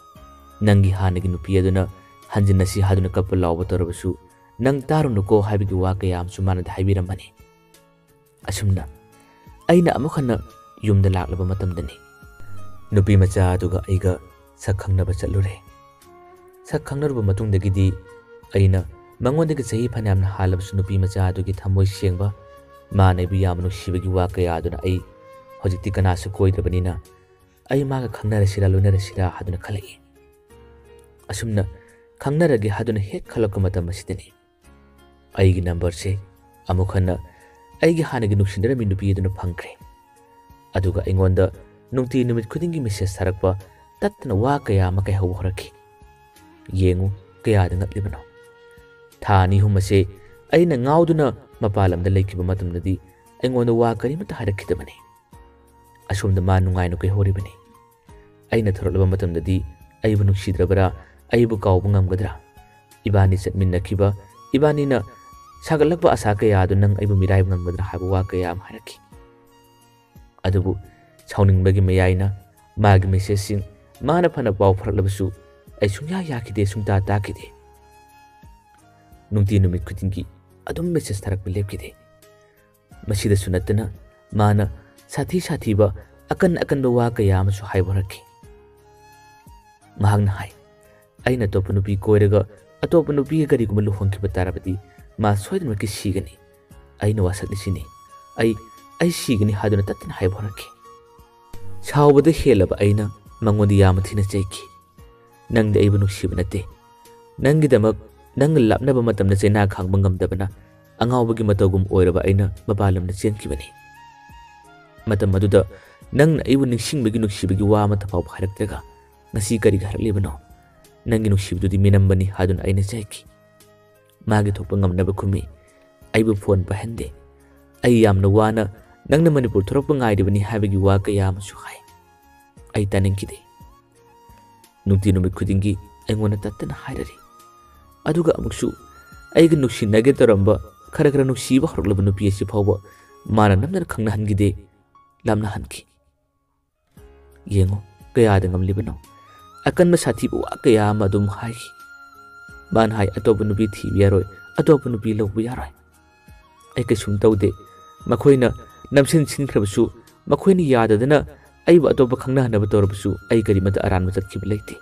ꯅꯪꯒꯤ ꯍꯥꯟꯅꯒꯤ ꯅꯨꯄꯤ ꯑꯗꯨꯅ ꯍꯟꯖꯤꯟꯅꯁꯤ ꯍꯥꯏꯗꯨꯅ ꯀꯞꯄ ꯂꯥꯎꯕ ꯇꯧꯔꯕꯁꯨ ꯅꯪ ꯇꯥꯔꯨꯅꯨꯀꯣ ꯍꯥꯏꯕꯒꯤ ꯋꯥ ꯀꯌꯥ ꯑꯃꯁꯨ ꯃꯥꯅꯗꯤ ꯍꯥꯏꯕꯤꯔꯝꯕꯅꯤ꯫ ꯑꯁꯨꯝꯅ ꯑꯩꯅ ꯑꯃꯨꯛ ꯍꯟꯅ ꯌꯨꯝꯗ ꯂꯥꯛꯂꯕ ꯃꯇꯝꯗꯅꯤ ꯅꯨꯄꯤ ꯃꯆꯥ ꯑꯗꯨꯒ ꯑꯩꯒ ꯁꯛ ꯈꯪꯅꯕ ꯆꯠꯂꯨꯔꯦ꯫ ꯁꯛ ꯈꯪꯅꯔꯨꯕ ꯃꯇꯨꯡꯗꯒꯤꯗꯤ ꯑꯩꯅ ꯃꯉꯣꯟꯗꯒꯤ ꯆꯍꯤ ꯐꯅꯌꯥꯝꯅ ꯍꯥꯜꯂꯕꯁꯨ ꯅꯨꯄꯤ ꯃꯆꯥ ꯑꯗꯨꯒꯤ ꯊꯃꯣꯏ ꯁꯦꯡꯕ, ꯃꯥꯅ ꯑꯩꯕꯨ ꯌꯥꯝꯅ ꯅꯨꯡꯁꯤꯕꯒꯤ ꯋꯥ ꯀꯌꯥ ꯑꯗꯨꯅ ꯑꯩ ꯍꯧꯖꯤꯛꯇꯤ ꯀꯅꯥꯁꯨ ꯀꯣꯏꯗ꯭ꯔꯕꯅꯤꯅ ꯑꯩ ꯃꯥꯒ ꯈꯪꯅꯔꯁꯤꯔꯥ ꯂꯣꯏꯅꯔꯁꯤꯔꯥ ꯍꯥꯏꯗꯨꯅ ꯈꯜꯂꯛꯏ꯫ ꯑꯁꯨꯝꯅ ꯈꯪꯅꯔꯒꯦ ꯍꯥꯏꯗꯨꯅ ꯍꯦꯛ ꯈꯜꯂꯛꯄ ꯃꯇꯝ ꯑꯁꯤꯗꯅꯤ ꯑꯩꯒꯤ ꯅꯝꯕꯔꯁꯦ ꯑꯃꯨꯛ ꯍꯟꯅ ꯑꯩꯒꯤ ꯍꯥꯟꯅꯒꯤ ꯅꯨꯡꯁꯤꯅꯔꯝꯃꯤ ꯅꯨꯄꯤ ꯑꯗꯨꯅ ꯐꯪꯈ꯭ꯔꯦ꯫ ꯑꯗꯨꯒ ꯑꯩꯉꯣꯟꯗ ꯅꯨꯡꯇꯤ ꯅꯨꯃꯤꯠ ꯈꯨꯗꯤꯡꯒꯤ ꯃꯦꯁꯦꯖ ꯊꯥꯔꯛꯄ, ꯇꯠꯇꯅ ꯋꯥ ꯀꯌꯥ ꯑꯃ ꯀꯥꯏꯍꯧꯕ ꯍꯧꯔꯛꯈꯤ꯫ ꯌꯦꯡꯉꯨ, ꯀꯌꯥꯗ ꯉꯛꯂꯤꯕꯅꯣ꯫ ꯊꯥ ꯑꯅꯤ ꯑꯍꯨꯝ ꯑꯁꯦ ꯑꯩꯅ ꯉꯥꯎꯗꯨꯅ ꯃꯄꯥꯟ ꯂꯝꯗ ꯂꯩꯈꯤꯕ ꯃꯇꯝꯗꯗꯤ ꯑꯩꯉꯣꯟꯗ ꯋꯥ ꯀꯔꯤꯃꯠꯇ ꯍꯥꯏꯔꯛꯈꯤꯗꯕꯅꯤ꯫ ꯑꯁꯣꯝꯗ ꯃꯥ ꯅꯨꯡꯉꯥꯏꯅ ꯀꯣꯏꯍꯧꯔꯤꯕꯅꯤ꯫ ꯑꯩꯅ ꯊꯣꯔꯛꯂꯕ ꯃꯇꯝꯗꯗꯤ ꯑꯩꯕꯨ ꯅꯨꯡꯁꯤꯗ꯭ꯔꯕ꯭ꯔꯥ, ꯑꯩꯕꯨ ꯀꯥꯎꯕ ꯉꯝꯒꯗ꯭ꯔꯥ? ꯏꯕꯥꯅꯤ ꯆꯠꯃꯤꯟꯅꯈꯤꯕ, ꯏꯕꯥꯅꯤꯅ ꯁꯥꯒꯠꯂꯛꯄ ꯑꯁꯥ ꯀꯌꯥ ꯑꯗꯨ ꯅꯪ ꯑꯩꯕꯨ ꯃꯤꯔꯥꯏꯕ ꯉꯝꯒꯗ꯭ꯔꯥ ꯍꯥꯏꯕ ꯋꯥ ꯀꯌꯥ ꯑꯃ ꯍꯥꯏꯔꯛꯈꯤ꯫ ꯑꯗꯨꯕꯨ ꯁꯥꯎꯅꯤꯡꯕꯒꯤ ꯃꯌꯥꯏꯅ ꯃꯥꯒꯤ ꯃꯦꯁꯦꯖꯁꯤꯡ, ꯃꯥꯅ ꯐꯅ ꯄꯥꯎ ꯐꯥꯎꯔꯛꯂꯕꯁꯨ ꯑꯩ ꯁꯨꯡꯌꯥ ꯌꯥꯈꯤꯗꯦ, ꯁꯨꯡꯇꯥ ꯇꯥꯈꯤꯗꯦ꯫ ꯅꯨꯡꯇꯤ ꯅꯨꯃꯤꯠ ꯈꯨꯗꯤꯡꯒꯤ ꯑꯗꯨꯝ ꯃꯦꯁꯦꯖ ꯊꯥꯔꯛꯄ ꯂꯦꯞꯈꯤꯗꯦ꯫ ꯃꯁꯤꯗꯁꯨ ꯅꯠꯇꯅ ꯃꯥꯅ ꯁꯥꯊꯤ ꯁꯥꯊꯤꯕ, ꯑꯀꯟ ꯑꯀꯟꯕ ꯋꯥ ꯀꯌꯥ ꯑꯃꯁꯨ ꯍꯥꯏꯕ ꯍꯧꯔꯛꯈꯤ꯫ ꯃꯍꯥꯛꯅ ꯍꯥꯏ, ꯑꯩꯅ ꯑꯇꯣꯞꯄ ꯅꯨꯄꯤ ꯀꯣꯏꯔꯒ ꯑꯇꯣꯞꯄ ꯅꯨꯄꯤꯒ ꯀꯔꯤꯒꯨꯝꯕ ꯂꯨꯍꯣꯡꯈꯤꯕ ꯇꯥꯔꯕꯗꯤ ꯃꯥ ꯁꯣꯏꯗꯅꯃꯛꯀꯤ ꯁꯤꯒꯅꯤ꯫ ꯑꯩꯅ ꯋꯥꯁꯛꯂꯤꯁꯤꯅꯤ꯫ ꯑꯩ, ꯑꯩ ꯁꯤꯒꯅꯤ ꯍꯥꯏꯗꯨꯅ ꯇꯠꯇꯅ ꯍꯥꯏꯕ ꯍꯧꯔꯛꯈꯤ꯫ ꯁꯥꯎꯕꯗ ꯍꯦꯜꯂꯕ ꯑꯩꯅ ꯃꯉꯣꯟꯗ ꯌꯥꯝꯅ ꯊꯤꯅ ꯆꯩꯈꯤ꯫ "ꯅꯪꯗꯤ ꯑꯩꯕꯨ ꯅꯨꯡꯁꯤꯕ ꯅꯠꯇꯦ꯫ ꯅꯪꯒꯤꯗꯃꯛ ꯅꯪꯒ ꯂꯥꯞꯅꯕ ꯃꯇꯝꯗ ꯆꯩꯅꯥ ꯈꯥꯡꯕ ꯉꯝꯗꯕꯅ ꯑꯉꯥꯎꯕꯒꯤ ꯃꯇꯧꯒꯨꯝ ꯑꯣꯏꯔꯕ ꯑꯩꯅ ꯃꯄꯥꯟ ꯂꯝꯗ ꯆꯦꯟꯈꯤꯕꯅꯤ꯫ ꯃꯇꯝ ꯑꯗꯨꯗ ꯅꯪꯅ ꯑꯩꯕꯨ ꯅꯤꯡꯁꯤꯡꯕꯒꯤ ꯅꯨꯡꯁꯤꯕꯒꯤ ꯋꯥ ꯑꯃꯠꯇ ꯐꯥꯎꯕ ꯍꯥꯏꯔꯛꯇ꯭ꯔꯒ ꯉꯁꯤ ꯀꯔꯤꯒꯤ ꯍꯥꯏꯔꯛꯂꯤꯕꯅꯣ? ꯅꯪꯒꯤ ꯅꯨꯡꯁꯤꯕꯗꯨꯗꯤ ꯃꯤꯅꯝꯕꯅꯤ" ꯍꯥꯏꯗꯨꯅ ꯑꯩꯅ ꯆꯩꯈꯤ꯫ ꯃꯥꯒꯤ ꯊꯣꯛꯄ ꯉꯝꯅꯕ ꯈꯨꯝꯃꯤ꯫ ꯑꯩꯕꯨ ꯐꯣꯟ ꯄꯥꯏꯍꯟꯗꯦ꯫ ꯑꯩ ꯌꯥꯝꯅ ꯋꯥꯅ ꯅꯪꯅ ꯃꯅꯤꯄꯨꯔ ꯊꯣꯔꯛꯄ ꯉꯥꯏꯔꯤꯕꯅꯤ ꯍꯥꯏꯕꯒꯤ ꯋꯥ ꯀꯌꯥ ꯑꯃꯁꯨ ꯍꯥꯏ꯫ ꯑꯩ ꯇꯥꯅꯤꯡꯈꯤꯗꯦ꯫ ꯅꯨꯡꯇꯤ ꯅꯨꯃꯤꯠ ꯈꯨꯗꯤꯡꯒꯤ ꯑꯩꯉꯣꯟꯗ ꯇꯠꯇꯅ ꯍꯥꯏꯔꯔꯤ꯫ ꯑꯗꯨꯒ ꯑꯃꯨꯛꯁꯨ ꯑꯩꯒ ꯅꯨꯡꯁꯤꯅꯒꯦ ꯇꯧꯔꯝꯕ, ꯈꯔ ꯈꯔ ꯅꯨꯡꯁꯤꯕ ꯍꯧꯔꯛꯂꯕ ꯅꯨꯄꯤ ꯑꯁꯤ ꯐꯥꯎꯕ ꯃꯥꯅ ꯅꯝꯗꯅ ꯈꯪꯅꯍꯟꯈꯤꯗꯦ, ꯂꯥꯞꯅꯍꯟꯈꯤ꯫ ꯌꯦꯡꯉꯨ, ꯀꯌꯥꯗ ꯉꯝꯂꯤꯕꯅꯣ? ꯑꯀꯟꯕ ꯁꯥꯊꯤꯕ ꯋꯥ ꯀꯌꯥ ꯑꯃ ꯑꯗꯨꯝ ꯍꯥꯏꯈꯤ꯫ ꯃꯥꯅ ꯍꯥꯏ, "ꯑꯇꯣꯞꯄ ꯅꯨꯄꯤ ꯊꯤꯕ ꯌꯥꯔꯣꯏ, ꯑꯇꯣꯞꯄ ꯅꯨꯄꯤ ꯂꯧꯕ ꯌꯥꯔꯣꯏ"꯫ ꯑꯩ ꯀꯩꯁꯨꯝ ꯇꯧꯗꯦ꯫ ꯃꯈꯣꯏꯅ ꯅꯝꯁꯤꯟ ꯁꯤꯟꯈ꯭ꯔꯕꯁꯨ, ꯃꯈꯣꯏꯅ ꯌꯥꯗꯗꯅ ꯑꯩꯕꯨ ꯑꯇꯣꯞꯄ ꯈꯪꯅꯍꯟꯅꯕ ꯇꯧꯔꯕꯁꯨ, ꯑꯩ ꯀꯔꯤꯃꯠꯇ ꯑꯔꯥꯟꯕ ꯆꯠꯈꯤꯕ ꯂꯩꯇꯦ꯫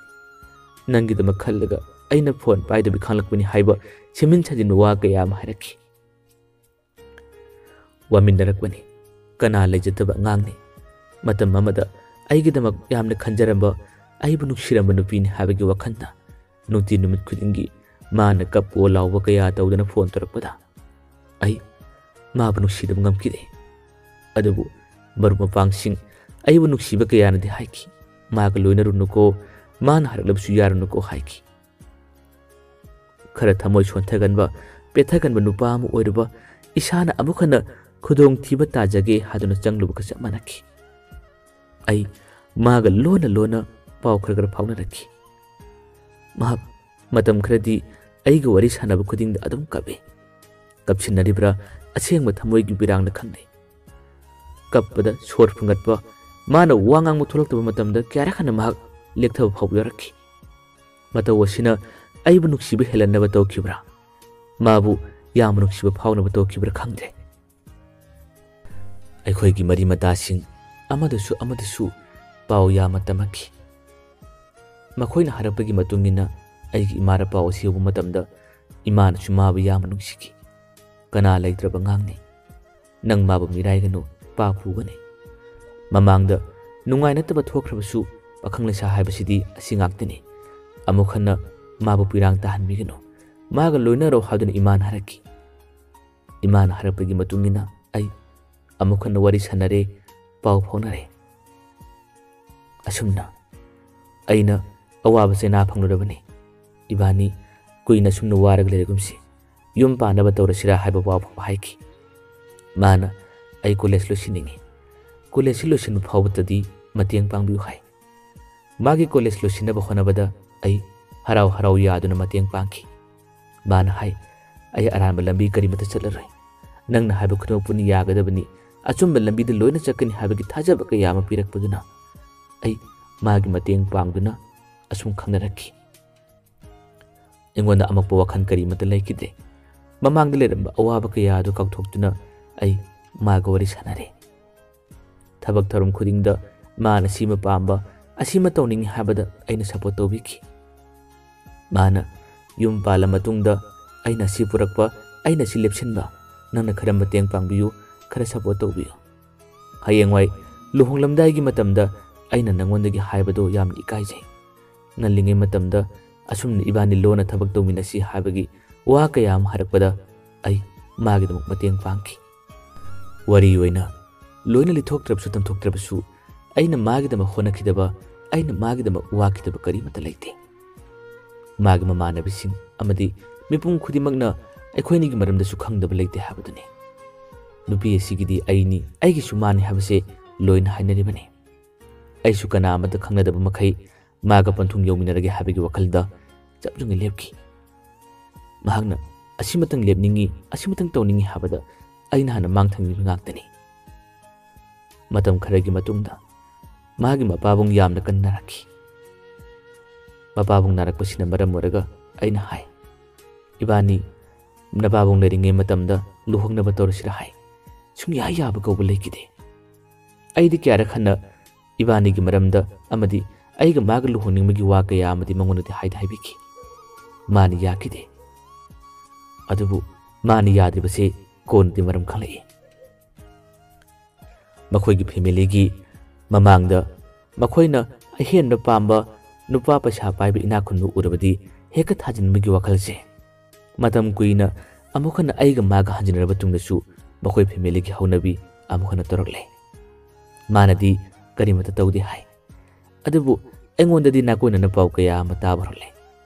ꯅꯪꯒꯤꯗꯃꯛ ꯈꯜꯂꯒ ꯑꯩꯅ ꯐꯣꯟ ꯄꯥꯏꯗꯕꯤ ꯈꯥꯡꯂꯛꯄꯅꯤ ꯍꯥꯏꯕ ꯁꯦꯝꯖꯤꯟ ꯁꯥꯖꯤꯟꯕ ꯋꯥ ꯀꯌꯥ ꯑꯃ ꯍꯥꯏꯔꯛꯈꯤ꯫ ꯋꯥꯃꯤꯟꯅꯔꯛꯄꯅꯤ꯫ ꯀꯅꯥ ꯂꯩꯖꯗꯕ ꯑꯉꯥꯡꯅꯤ? ꯃꯇꯝ ꯑꯃꯗ ꯑꯩꯒꯤꯗꯃꯛ ꯌꯥꯝꯅ ꯈꯟꯖꯔꯝꯕ, ꯑꯩꯕꯨ ꯅꯨꯡꯁꯤꯔꯝꯕ ꯅꯨꯄꯤꯅꯤ ꯍꯥꯏꯕꯒꯤ ꯋꯥꯈꯜꯗ ꯅꯨꯡꯇꯤ ꯅꯨꯃꯤꯠ ꯈꯨꯗꯤꯡꯒꯤ ꯃꯥꯅ ꯀꯞꯄꯣ ꯂꯥꯎꯕ ꯀꯌꯥ ꯇꯧꯗꯨꯅ ꯐꯣꯟ ꯇꯧꯔꯛꯄꯗ ꯑꯩ ꯃꯥꯕꯨ ꯅꯨꯡꯁꯤꯗꯕ ꯉꯝꯈꯤꯗꯦ꯫ ꯑꯗꯨꯕꯨ ꯃꯔꯨꯞ ꯃꯄꯥꯡꯁꯤꯡ ꯑꯩꯕꯨ ꯅꯨꯡꯁꯤꯕ ꯀꯌꯥꯅꯗꯤ ꯍꯥꯏꯈꯤ, "ꯃꯥꯒ ꯂꯣꯏꯅꯔꯨꯅꯨꯀꯣ, ꯃꯥꯅ ꯍꯥꯏꯔꯛꯂꯕꯁꯨ ꯌꯥꯔꯨꯅꯨꯀꯣ" ꯍꯥꯏꯈꯤ꯫ ꯈꯔ ꯊꯃꯣꯏ ꯁꯣꯟꯊꯒꯟꯕ, ꯄꯦꯠꯊꯒꯟꯕ ꯅꯨꯄꯥ ꯑꯃ ꯑꯣꯏꯔꯨꯕ ꯏꯁꯥꯅ ꯑꯃꯨꯛ ꯍꯟꯅ ꯈꯨꯗꯣꯡꯊꯤꯕ ꯇꯥꯖꯒꯦ ꯍꯥꯏꯗꯨꯅ ꯆꯪꯂꯨꯕꯒ ꯆꯞ ꯃꯥꯟꯅꯈꯤ꯫ ꯑꯩ ꯃꯥꯒ ꯂꯣꯟꯅ ꯂꯣꯟꯅ ꯄꯥꯎ ꯈꯔ ꯈꯔ ꯐꯥꯎꯅꯔꯛꯈꯤ꯫ ꯃꯍꯥꯛ ꯃꯇꯝ ꯈꯔꯗꯤ ꯑꯩꯒ ꯋꯥꯔꯤ ꯁꯥꯟꯅꯕ ꯈꯨꯗꯤꯡꯗ ꯑꯗꯨꯝ ꯀꯞꯏ꯫ ꯀꯞꯁꯤꯟꯅꯔꯤꯕ꯭ꯔꯥ, ꯑꯁꯦꯡꯕ ꯊꯃꯣꯏꯒꯤ ꯄꯤꯔꯥꯡꯅ ꯈꯪꯗꯦ꯫ ꯀꯞꯄꯗ ꯁꯣꯔ ꯐꯨꯟꯒꯠꯄ, ꯃꯥꯅ ꯋꯥ ꯉꯥꯡꯕ ꯊꯣꯛꯂꯛꯇꯕ ꯃꯇꯝꯗ ꯀꯌꯥꯔꯛ ꯍꯟꯅ ꯃꯍꯥꯛ ꯂꯦꯛꯊꯕ ꯐꯥꯎꯕ ꯌꯥꯎꯔꯛꯈꯤ꯫ ꯃꯇꯧ ꯑꯁꯤꯅ ꯑꯩꯕꯨ ꯅꯨꯡꯁꯤꯕ ꯍꯦꯜꯍꯟꯅꯕ ꯇꯧꯈꯤꯕ꯭ꯔꯥ? ꯃꯥꯕꯨ ꯌꯥꯝꯅ ꯅꯨꯡꯁꯤꯕ ꯐꯥꯎꯅꯕ ꯇꯧꯈꯤꯕ꯭ꯔꯥ ꯈꯪꯗ꯭ꯔꯦ꯫ ꯑꯩꯈꯣꯏꯒꯤ ꯃꯔꯤ ꯃꯇꯥꯁꯤꯡ ꯑꯃꯗꯁꯨ ꯑꯃꯗꯁꯨ ꯄꯥꯎ ꯌꯥꯝꯅ ꯇꯝꯃꯛꯈꯤ꯫ ꯃꯈꯣꯏꯅ ꯍꯥꯏꯔꯛꯄꯒꯤ ꯃꯇꯨꯡ ꯏꯟꯅ ꯑꯩꯒꯤ ꯏꯃꯥꯗ ꯄꯥꯎ ꯑꯁꯤ ꯌꯧꯕ ꯃꯇꯝꯗ ꯏꯃꯥꯅꯁꯨ ꯃꯥꯕꯨ ꯌꯥꯝꯅ ꯅꯨꯡꯁꯤꯈꯤ꯫ "ꯀꯅꯥ ꯂꯩꯇ꯭ꯔꯕ ꯑꯉꯥꯡꯅꯤ? ꯅꯪ ꯃꯥꯕꯨ ꯃꯤꯔꯥꯏꯒꯅꯨ, ꯄꯥ ꯄꯨꯒꯅꯤ꯫ ꯃꯃꯥꯡꯗ ꯅꯨꯡꯉꯥꯏꯅꯗꯕ ꯊꯣꯛꯈ꯭ꯔꯕꯁꯨ ꯄꯥꯈꯪ ꯂꯩꯁꯥ ꯍꯥꯏꯕꯁꯤꯗꯤ ꯑꯁꯤ ꯉꯥꯛꯇꯅꯤ꯫ ꯑꯃꯨꯛ ꯍꯟꯅ ꯃꯥꯕꯨ ꯄꯤꯔꯥꯡ ꯇꯥꯍꯟꯕꯤꯒꯅꯨ꯫ ꯃꯥꯒ ꯂꯣꯏꯅꯔꯣ" ꯍꯥꯏꯗꯨꯅ ꯏꯃꯥꯅ ꯍꯥꯏꯔꯛꯈꯤ꯫ ꯏꯃꯥꯅ ꯍꯥꯏꯔꯛꯄꯒꯤ ꯃꯇꯨꯡ ꯏꯟꯅ ꯑꯩ ꯑꯃꯨꯛ ꯍꯟꯅ ꯋꯥꯔꯤ ꯁꯥꯟꯅꯔꯦ, ꯄꯥꯎ ꯐꯥꯎꯅꯔꯦ꯫ ꯑꯁꯨꯝꯅ ꯑꯩꯅ ꯑꯋꯥꯕ ꯆꯩꯅꯥ ꯐꯪꯂꯨꯔꯕꯅꯤ꯫ ꯏꯕꯥꯅꯤ ꯀꯨꯏꯅ ꯑꯁꯨꯝꯅ ꯋꯥꯔꯒ ꯂꯩꯔꯒꯨꯝꯁꯤ, ꯌꯨꯝ ꯄꯥꯟꯅꯕ ꯇꯧꯔꯁꯤꯔꯥ ꯍꯥꯏꯕ ꯋꯥ ꯐꯥꯎꯕ ꯍꯥꯏꯈꯤ꯫ ꯃꯥꯅ "ꯑꯩ ꯀꯣꯂꯦꯖ ꯂꯣꯏꯁꯤꯟꯅꯤꯡꯉꯤ, ꯀꯣꯂꯦꯖꯁꯤ ꯂꯣꯏꯁꯤꯟꯕ ꯐꯥꯎꯕꯗꯗꯤ ꯃꯇꯦꯡ ꯄꯥꯡꯕꯤꯌꯨ" ꯍꯥꯏ꯫ ꯃꯥꯒꯤ ꯀꯣꯂꯦꯖ ꯂꯣꯏꯁꯤꯟꯅꯕ ꯍꯣꯠꯅꯕꯗ ꯑꯩ ꯍꯔꯥꯎ ꯍꯔꯥꯎ ꯌꯥꯗꯨꯅ ꯃꯇꯦꯡ ꯄꯥꯡꯈꯤ꯫ ꯃꯥꯅ ꯍꯥꯏ, "ꯑꯩ ꯑꯔꯥꯟꯕ ꯂꯝꯕꯤ ꯀꯔꯤꯃꯠꯇ ꯆꯠꯂꯔꯣꯏ꯫ ꯅꯪꯅ ꯍꯥꯏꯕ ꯈꯨꯗꯤꯡꯃꯛꯄꯨꯅꯤ ꯌꯥꯒꯗꯕꯅꯤ, ꯑꯆꯨꯝꯕ ꯂꯝꯕꯤꯗ ꯂꯣꯏꯅ ꯆꯠꯀꯅꯤ" ꯍꯥꯏꯕꯒꯤ ꯊꯥꯖꯕ ꯀꯌꯥ ꯑꯃ ꯄꯤꯔꯛꯄꯗꯨꯅ ꯑꯩ ꯃꯥꯒꯤ ꯃꯇꯦꯡ ꯄꯥꯡꯗꯨꯅ ꯑꯁꯨꯝ ꯈꯪꯅꯔꯛꯈꯤ꯫ ꯑꯩꯉꯣꯟꯗ ꯑꯃꯛꯄ ꯋꯥꯈꯜ ꯀꯔꯤꯃꯠꯇ ꯂꯩꯈꯤꯗ꯭ꯔꯦ꯫ ꯃꯃꯥꯡꯗ ꯂꯩꯔꯝꯕ ꯑꯋꯥꯕ ꯀꯌꯥ ꯑꯗꯨ ꯀꯥꯎꯊꯣꯛꯇꯨꯅ ꯑꯩ ꯃꯥꯒ ꯋꯥꯔꯤ ꯁꯥꯟꯅꯔꯦ꯫ ꯊꯕꯛ ꯊꯧꯔꯝ ꯈꯨꯗꯤꯡꯗ ꯃꯥꯅ ꯁꯤꯃ ꯄꯥꯝꯕ, ꯑꯁꯤꯃ ꯇꯧꯅꯤꯡꯏ ꯍꯥꯏꯕꯗ ꯑꯩꯅ ꯁꯄꯣꯔꯠ ꯇꯧꯕꯤꯈꯤ꯫ ꯃꯥꯅ ꯌꯨꯝ ꯄꯥꯜꯂ ꯃꯇꯨꯡꯗ ꯑꯩꯅ ꯁꯤ ꯄꯨꯔꯛꯄ, ꯑꯩꯅ ꯁꯤ ꯂꯦꯞꯁꯤꯟꯕ, ꯅꯪꯅ ꯈꯔ ꯃꯇꯦꯡ ꯄꯥꯡꯕꯤꯌꯨ, ꯈꯔ ꯁꯄꯣꯔꯠ ꯇꯧꯕꯤꯌꯨ꯫ ꯍꯌꯦꯡꯋꯥꯏ ꯂꯨꯍꯣꯡꯂꯝꯗꯥꯏꯒꯤ ꯃꯇꯝꯗ ꯑꯩꯅ ꯅꯪꯉꯣꯟꯗꯒꯤ ꯍꯥꯏꯕꯗꯣ ꯌꯥꯝꯅ ꯏꯀꯥꯏꯖꯩ꯫ ꯉꯜꯂꯤꯉꯩ ꯃꯇꯝꯗ ꯑꯁꯨꯝꯅ ꯏꯕꯥꯅꯤ ꯂꯣꯟꯅ ꯊꯕꯛ ꯇꯧꯃꯤꯟꯅꯁꯤ ꯍꯥꯏꯕꯒꯤ ꯋꯥ ꯀꯌꯥ ꯑꯃ ꯍꯥꯏꯔꯛꯄꯗ ꯑꯩ ꯃꯥꯒꯤꯗꯃꯛ ꯃꯇꯦꯡ ꯄꯥꯡꯈꯤ꯫ ꯋꯥꯔꯤ ꯑꯣꯏꯅ ꯂꯣꯏꯅ ꯂꯤꯊꯣꯛꯇ꯭ꯔꯕꯁꯨ ꯇꯝꯊꯣꯛꯇ꯭ꯔꯕꯁꯨ ꯑꯩꯅ ꯃꯥꯒꯤꯗꯃꯛ ꯍꯣꯠꯅꯈꯤꯗꯕ, ꯑꯩꯅ ꯃꯥꯒꯤꯗꯃꯛ ꯋꯥꯈꯤꯗꯕ ꯀꯔꯤꯃꯠꯇ ꯂꯩꯇꯦ꯫ ꯃꯥꯒꯤ ꯃꯃꯥꯟꯅꯕꯤꯁꯤꯡ ꯑꯃꯗꯤ ꯃꯤꯄꯨꯝ ꯈꯨꯗꯤꯡꯃꯛꯅ ꯑꯩꯈꯣꯏꯅꯤꯒꯤ ꯃꯔꯝꯗꯁꯨ ꯈꯪꯗꯕ ꯂꯩꯇꯦ ꯍꯥꯏꯕꯗꯨꯅꯤ꯫ ꯅꯨꯄꯤ ꯑꯁꯤꯒꯤꯗꯤ ꯑꯩꯅꯤ, ꯑꯩꯒꯤꯁꯨ ꯃꯥꯅꯤ ꯍꯥꯏꯕꯁꯦ ꯂꯣꯏꯅ ꯍꯥꯏꯅꯔꯤꯕꯅꯤ꯫ ꯑꯩꯁꯨ ꯀꯅꯥ ꯑꯃꯠꯇ ꯈꯪꯅꯗꯕ ꯃꯈꯩ ꯃꯥꯒ ꯄꯟꯊꯨꯡ ꯌꯧꯃꯤꯟꯅꯔꯒꯦ ꯍꯥꯏꯕꯒꯤ ꯋꯥꯈꯜꯗ ꯆꯞ ꯌꯨꯡꯅ ꯂꯦꯞꯈꯤ꯫ ꯃꯍꯥꯛꯅ "ꯑꯁꯤꯃꯇꯪ ꯂꯦꯞꯅꯤꯡꯏ, ꯑꯁꯤꯃꯇꯪ ꯇꯧꯅꯤꯡꯏ" ꯍꯥꯏꯕꯗ ꯑꯩꯅ ꯍꯥꯟꯅ ꯃꯥꯡ ꯊꯪꯂꯤꯕ ꯉꯥꯛꯇꯅꯤ꯫ ꯃꯇꯝ ꯈꯔꯒꯤ ꯃꯇꯨꯡꯗ ꯃꯥꯒꯤ ꯃꯄꯥꯕꯨꯡ ꯌꯥꯝꯅ ꯀꯟꯅ ꯅꯥꯔꯛꯈꯤ꯫ ꯃꯄꯥꯕꯨꯡ ꯅꯥꯔꯛꯄꯁꯤꯅ ꯃꯔꯝ ꯑꯣꯏꯔꯒ ꯑꯩꯅ ꯍꯥꯏ, "ꯏꯕꯥꯅꯤ ꯅꯄꯥꯕꯨꯡ ꯂꯩꯔꯤꯉꯩ ꯃꯇꯝꯗ ꯂꯨꯍꯣꯡꯅꯕ ꯇꯧꯔꯁꯤꯔꯥ?" ꯍꯥꯏ꯫ ꯁꯨꯡꯌꯥ ꯌꯥꯕ ꯀꯧꯕ ꯂꯩꯈꯤꯗꯦ꯫ ꯑꯩꯗꯤ ꯀꯌꯥꯔꯛ ꯍꯟꯅ ꯏꯕꯥꯅꯤꯒꯤ ꯃꯔꯝꯗ ꯑꯃꯗꯤ ꯑꯩꯒ ꯃꯥꯒ ꯂꯨꯍꯣꯡꯅꯤꯡꯕꯒꯤ ꯋꯥ ꯀꯌꯥ ꯑꯃꯗꯤ ꯃꯉꯣꯟꯗꯗꯤ ꯍꯥꯏꯗꯤ ꯍꯥꯏꯕꯤꯈꯤ꯫ ꯃꯥꯅ ꯌꯥꯈꯤꯗꯦ꯫ ꯑꯗꯨꯕꯨ ꯃꯥꯅ ꯌꯥꯗ꯭ꯔꯤꯕꯁꯤ ꯀꯣꯟꯅꯗꯤ ꯃꯔꯝ ꯈꯪꯂꯛꯏ꯫ ꯃꯈꯣꯏꯒꯤ ꯐꯦꯃꯤꯂꯤꯒꯤ ꯃꯃꯥꯡꯗ ꯃꯈꯣꯏꯅ ꯑꯍꯦꯟꯕ ꯄꯥꯝꯕ ꯅꯨꯄꯥ ꯄꯩꯁꯥ ꯄꯥꯏꯕ ꯏꯅꯥꯛ ꯈꯨꯟꯕ ꯎꯔꯕꯗꯤ ꯍꯦꯛꯇ ꯊꯥꯖꯤꯟꯕꯒꯤ ꯋꯥꯈꯜꯁꯦ ꯃꯇꯝ ꯀꯨꯏꯅ ꯑꯃꯨꯛ ꯍꯟꯅ ꯑꯩꯒ ꯃꯥꯒ ꯍꯟꯖꯤꯟꯅꯔꯕ ꯇꯨꯡꯗꯁꯨ ꯃꯈꯣꯏ ꯐꯦꯃꯤꯂꯤꯒꯤ ꯍꯧꯅꯕꯤ ꯑꯃꯨꯛ ꯍꯟꯅ ꯇꯧꯔꯛꯂꯦ꯫ ꯃꯥꯅꯗꯤ ꯀꯔꯤꯃꯠꯇ ꯇꯧꯗꯦ ꯍꯥꯏ꯫ ꯑꯗꯨꯕꯨ ꯑꯩꯉꯣꯟꯗꯗꯤ ꯅꯥꯀꯣꯏꯅꯅ ꯄꯥꯎ ꯀꯌꯥ ꯑꯃ ꯇꯥꯕ ꯍꯧꯔꯛꯂꯦ꯫